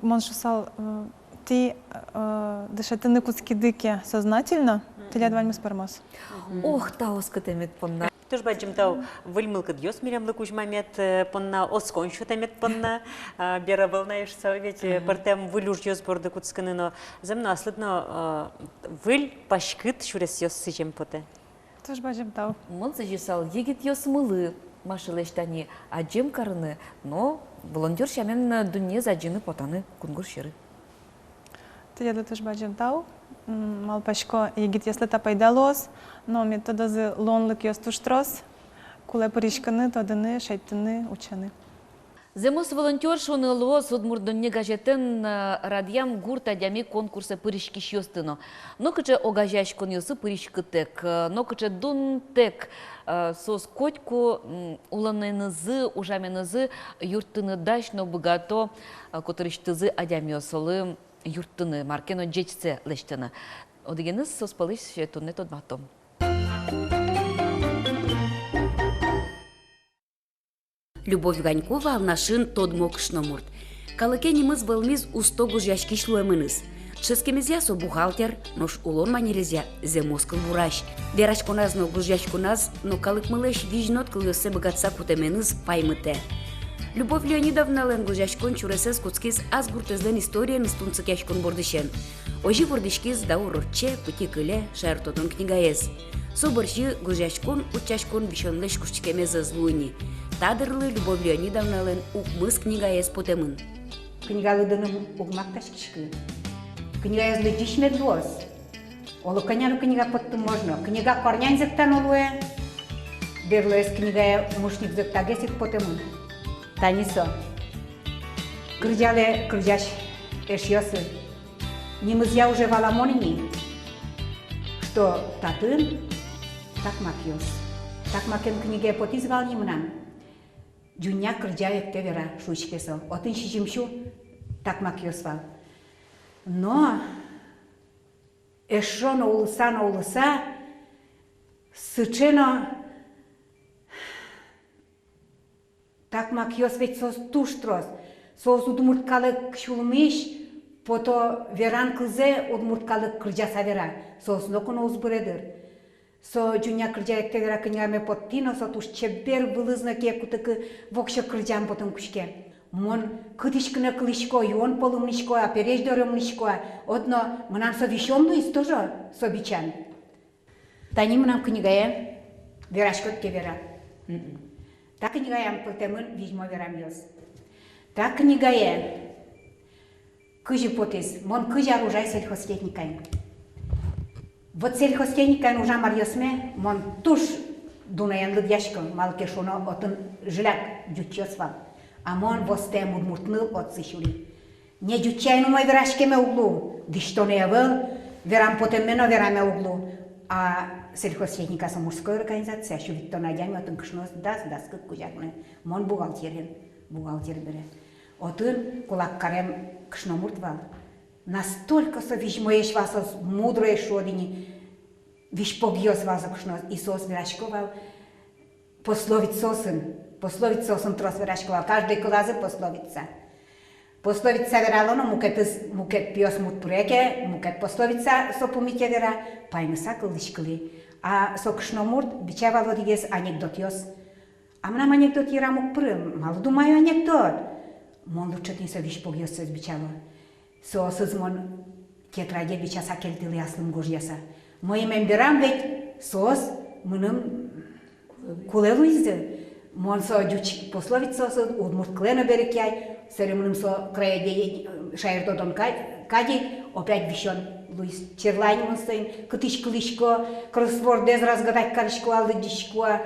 мон шуысал, э, тӥ, э, дышетыны кутскиды ке сознательно, тӥляд ваньмыз пӧрмоз. Мгм. Ох, тау оскытэмед понна. Туж бадӟым тау выль мылкыдъёс милемлы кузьмамед, э, понна, оскон сётэмед понна, а, бер ӧвӧл на, шуысал, ведь, э, пӧртэм выль ужъёс борды кутскыны но, зэм но, аслыд но, э, выль паськыт сюресъёс сӥзем потэ. Туж бадӟым тау. Мон сӥзьысал егитъёсмылы, Машалэсь тани адӟем карыны но волонтёр сямен дуннеез адӟыны потаны кунгож сьӧры. Тӥледлы туж бадӟым тау. М, малпасько, егитъёслы та пайда луоз, но мед тодозы, луонлыкъёс туж трос, кулэ пыриськыны, тодыны, шедьтыны, утчаны. Зэмос волонтёр шуыны луоз «Удмурт дунне» газетэн, э, «Радъям гурт адями» конкурсэ пыриськисьёсты но. Нокыӵе огазеяськонъёсы пыриськытэк, э, нокыӵе дунтэк, э, соос котьку, м, улонэнызы, ужаменызы юрттыны дась но быгато, э, котырысьтызы адямиослы юрттыны, мар ке но ӟечсэ лэсьтыны. Одӥгеныз соос пӧлысь туннэ тодматом. Любовь Ганькова Алнашын тодмо кышномурт. Калыке нимыз вӧлмиз усто гожъяськись луэмыныз. Дышетскемезъя со бухгалтер, нош улон манерезъя зэмос кылбурась. Вераськоназ но, гожъяськоназ но калыкмылэсь визьнод кылъёссэ быгатыса кутэменыз паймытэ. Любовь Леонидовналэн гожъяськон сюресэз кутскиз ас гуртэзлэн историеныз тунсыкъяськон бордысен. Озьы вордӥськиз «Даур ортче», «Пытьы кыле», «Шаертодон» книгаез. Со бӧрсьы гожъяськон, утчаськон висёнлэсь куштӥськемез ӧз луы ни. Та дырлы Любовь Леонидовналэн укмыс книгаез потэмын. Книга лыдыным уг мактаськиськы. Книгаез лыдӟись мед луоз. Оло кӧня но книга поттыны можно. Книга корнянь зӧктано луэ. Берлоез книгае мушник зӧктагес ик потэмын. Тани со. Кырӟалэ кырӟась эшъёсы. Нимызъя уже валамон ини, что татын такмакъёс. Такмакен книга потӥз вал ни мынам. «Ӟуня кырӟа, эктэ, вера» шуиське со. Отын сизьым сю такмакъёс вал. Но эшшо но улыса, но улыса, сыӵе но такмакъёс, ведь соос туж трос. Соос удмурт калык сюлмысь пото веран кылзэ, удмурт калык кырӟаса вера. Соос ноку но уз быре дыр. Со «Ӟуня кырӟа, эктэ, вера» книгаме поттӥ но, со туж чебер, вылыз но ке кутыкы, воксё кырӟан потыны кутске. Мон кытысь ке но кылӥсько, юон полы мынӥсько-а, пересь доры мынӥсько-а, одно мынам со висён луиз тоже, со бичан. Тани мынам книгае, вераськод ке, вера. Мгм. Та книгаям пыртэмын визьмо верамъёс. Та книгае кызьы потӥз, мон кызь ар ужай сельхозтехникаын. Вот сельхозтехникаын ужам аръёсме мон туж дуноен лыдъясько, малы ке шуоно, отын жляк ӟучъёс вал. А мон востэм удмурт ныл отчы сюри. Не ӟучъяй но умой вераськеме уг лу, дӥсьтонэ ӧвӧл, верам потэмме но вераме уг лу. А сельхозтехника со мужской организация, сю витьтон адями отын кышноз, дас, дас кык кузя гинэ. Мон бухгалтерен, бухгалтер бере. Отын кулак карем кышномурт вал. Настолько со визьмоесь вал, соос мудроесь шуод ини, визьпогъёс вал со кышноос, и соос верасько вал пословицаосын, пословицаосын трос верасько вал, каждый кылазы пословица. Пословица верало но, мукетыз, мукет пиосмурт пыре ке, мукет пословица со пумите вера, паймыса кылзӥськылӥ. А со кышномурт бича вал одӥгез анекдотъёс. А мынам анекдот йырам уг пыры, малы, думаю, анекдот. Мон лучше тӥни со визьпогъёссэс бичало. Соосыз мон тетраде бичаса кельтылӥ аслым гожъяса. Мӧйымем берам ведь соос мыным кулэ луизы. Мон со ӟуч пословицаосыз удмурт кылэ но берыкъяй, собере мыным со краеведение, шаертодон ка-, кадь ик опять висён луиз. Черлань мон соин кытысь кылӥсько, кроссвордэз разгадать карисько-а, лыдӟисько-а,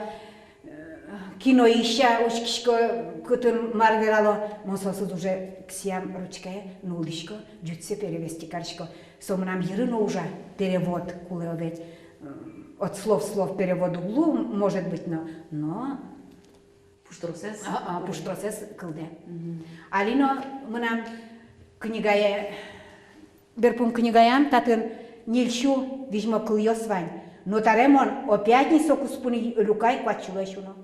киноысь-а учкисько, кытын мар верало, мон соосыз уже кисыям ручкае нуллӥсько, ӟучсэ перевести карисько. Со мынам йыры но ужа, перевод кулэ ведь. М, от слов в слов перевод уг лу, может быть, но, но пуштросэз. А, а, пуштросэз кылдэ. Мгм. Али но мынам книгае, берпум книгаям, татын ньыльсю визьмо кылъёс вань. Но табере мон опять ни со куспын люкай, куать сюлэсь уно.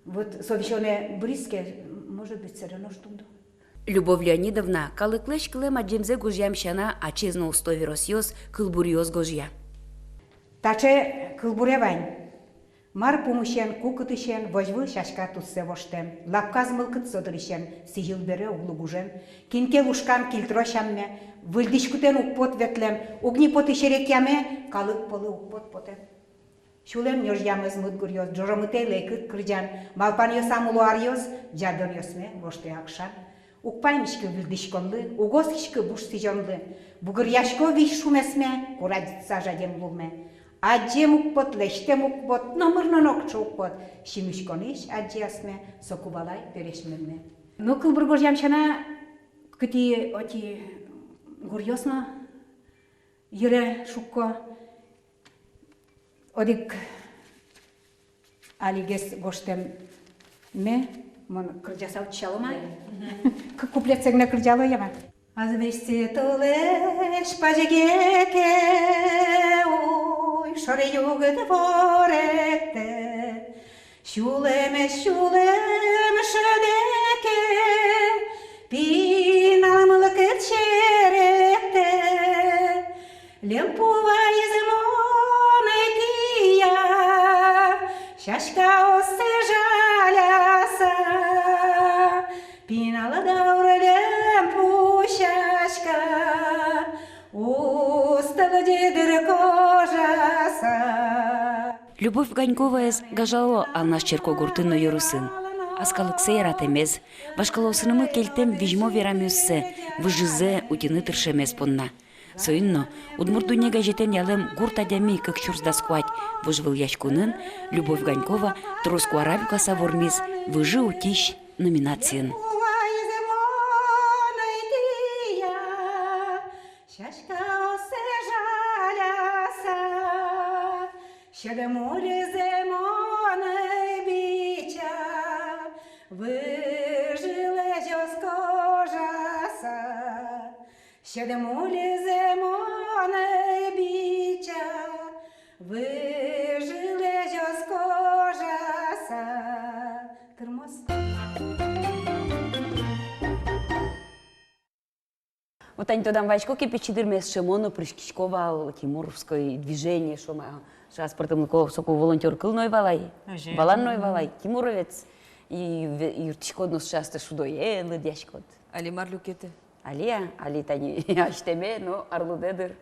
Вот со висёнэ быриз ке, может быть, собере нош тунду. Любовь Леонидовна калыклэсь кылэм адӟемзэ гожъям сяна ачиз но усто веросъёс, кылбуръёс гожъя. Таӵе кылбуре вань. Мар пумысен, ку кытысен возьвыл сяська туссэ воштэм, лапказ мылкыд со дырысен, сӥзьыл бере уг лу гужем, кин ке лушкам кильтро сямме, выль дӥськутэн уг пот ветлэм, уг ни поты серекъяме, калык полы уг пот потэм. Сюлэм нёжъя мӧзмыт гуръёс, ӝожомытэ лэйкыт кырӟан, малпанъёсам уло аръёс, ӟардонъёсме воштэ акшан. Уг паймиськы выль дӥськонлы, уг оскиськы буш сӥзёнлы. Бугыръясько визь шумесме, курадӟытса жадем лулме. Адӟем уг пот, лэсьтэм уг пот, номыр но нокыӵе уг пот. Синмыськонысь адӟи асме, соку валай пересьмемме. Но кылбур гожъям сяна, кытӥ отӥ гуръёс но йыре шукко. Одӥг алигес гожтэмме, мон кырӟаса утчало ма. Мгм. К-, куплетсэ гинэ кырӟало я ма. Азвесьсэ толэзь пазьгеке уй, шоры югыт воректэ. Сюлэмез сюлэм шӧдэ ке, пинал мылкыд серектэ. Льӧмпу вайиз мон ӧтия, сяськаоссэ жаляса. Пинал даур льӧмпу сяська, устал дедыр кожаса. Любовь Ганьковаез гажало Алнаш черкогуртын но ёросын. Ас калыксэ яратэмез, вашкалаосынымы кельтэм визьмо верамъёссэ, выжызэ утьыны тыршемез понна. Соин но «Удмурт дунне» газетэн ялэм «Гурт адями кык сюрс дас куать» вожвылъяськонын Любовь Ганькова трос куара люкаса вормиз «Выжы утись» номинациын. Сяськаоссэ жаляса, сьӧд мульызэ мон бича, выжылэсь ӧз кожаса. Сьӧд мульызэ мон бича, выжылэсь ӧз кожаса. Тырмоз. Вот тани тодам вайисько ке, пичи дырме сыӵе мон но пыриськисько вал тимуровское движение, шуом-а, шуом-а, пӧртэмлыко, соку волонтёр кыл но ӧй валай, озьы, валан но ӧй валай, тимуровец, и ве-, юрттӥськод но сыӵе астэ шудоен лыдъяськод. Али мар люкетэ? Али-а? Али тани асьтэме но арлыдэ дыр.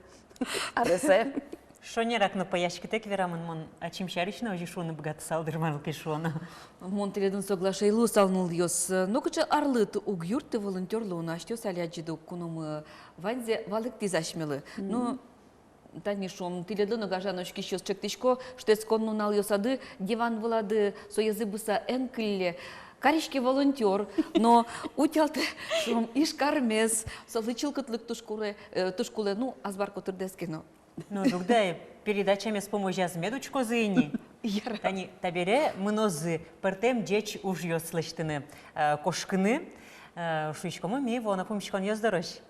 Аресэ. Шонерак но пӧяськытэк верамын, мон ачим сярысь но озьы шуыны быгатысал дыр, малы ке шуоно. Мон тӥледын соглаш ӧй луысал, нылъёс. Нокыӵе арлыд уг юртты волонтёр луыны, асьтэос али адӟиды ук, куномы ваньзэ валэктӥз асьмелы. Ну, тани шуом, тӥледлы но, гажано учкисьёс, чектӥсько, шутэтскон нуналъёсады диван вылады соезы быса эн кылле. Кариське волонтёр, но утялтэ, шуом, Ижкармес, солы чылкытлык туж куре, э, туж кулэ, ну, азбар котырдэс ке но. Ну, дугды ай, передачамес пумозяз мед учкозы ини. Яра. Тани табере мынозы пӧртэм ӟеч ужъёс лэсьтыны, э, кошкыны, э, шуиськомы ми вуоно пумиськонъёс дорозь.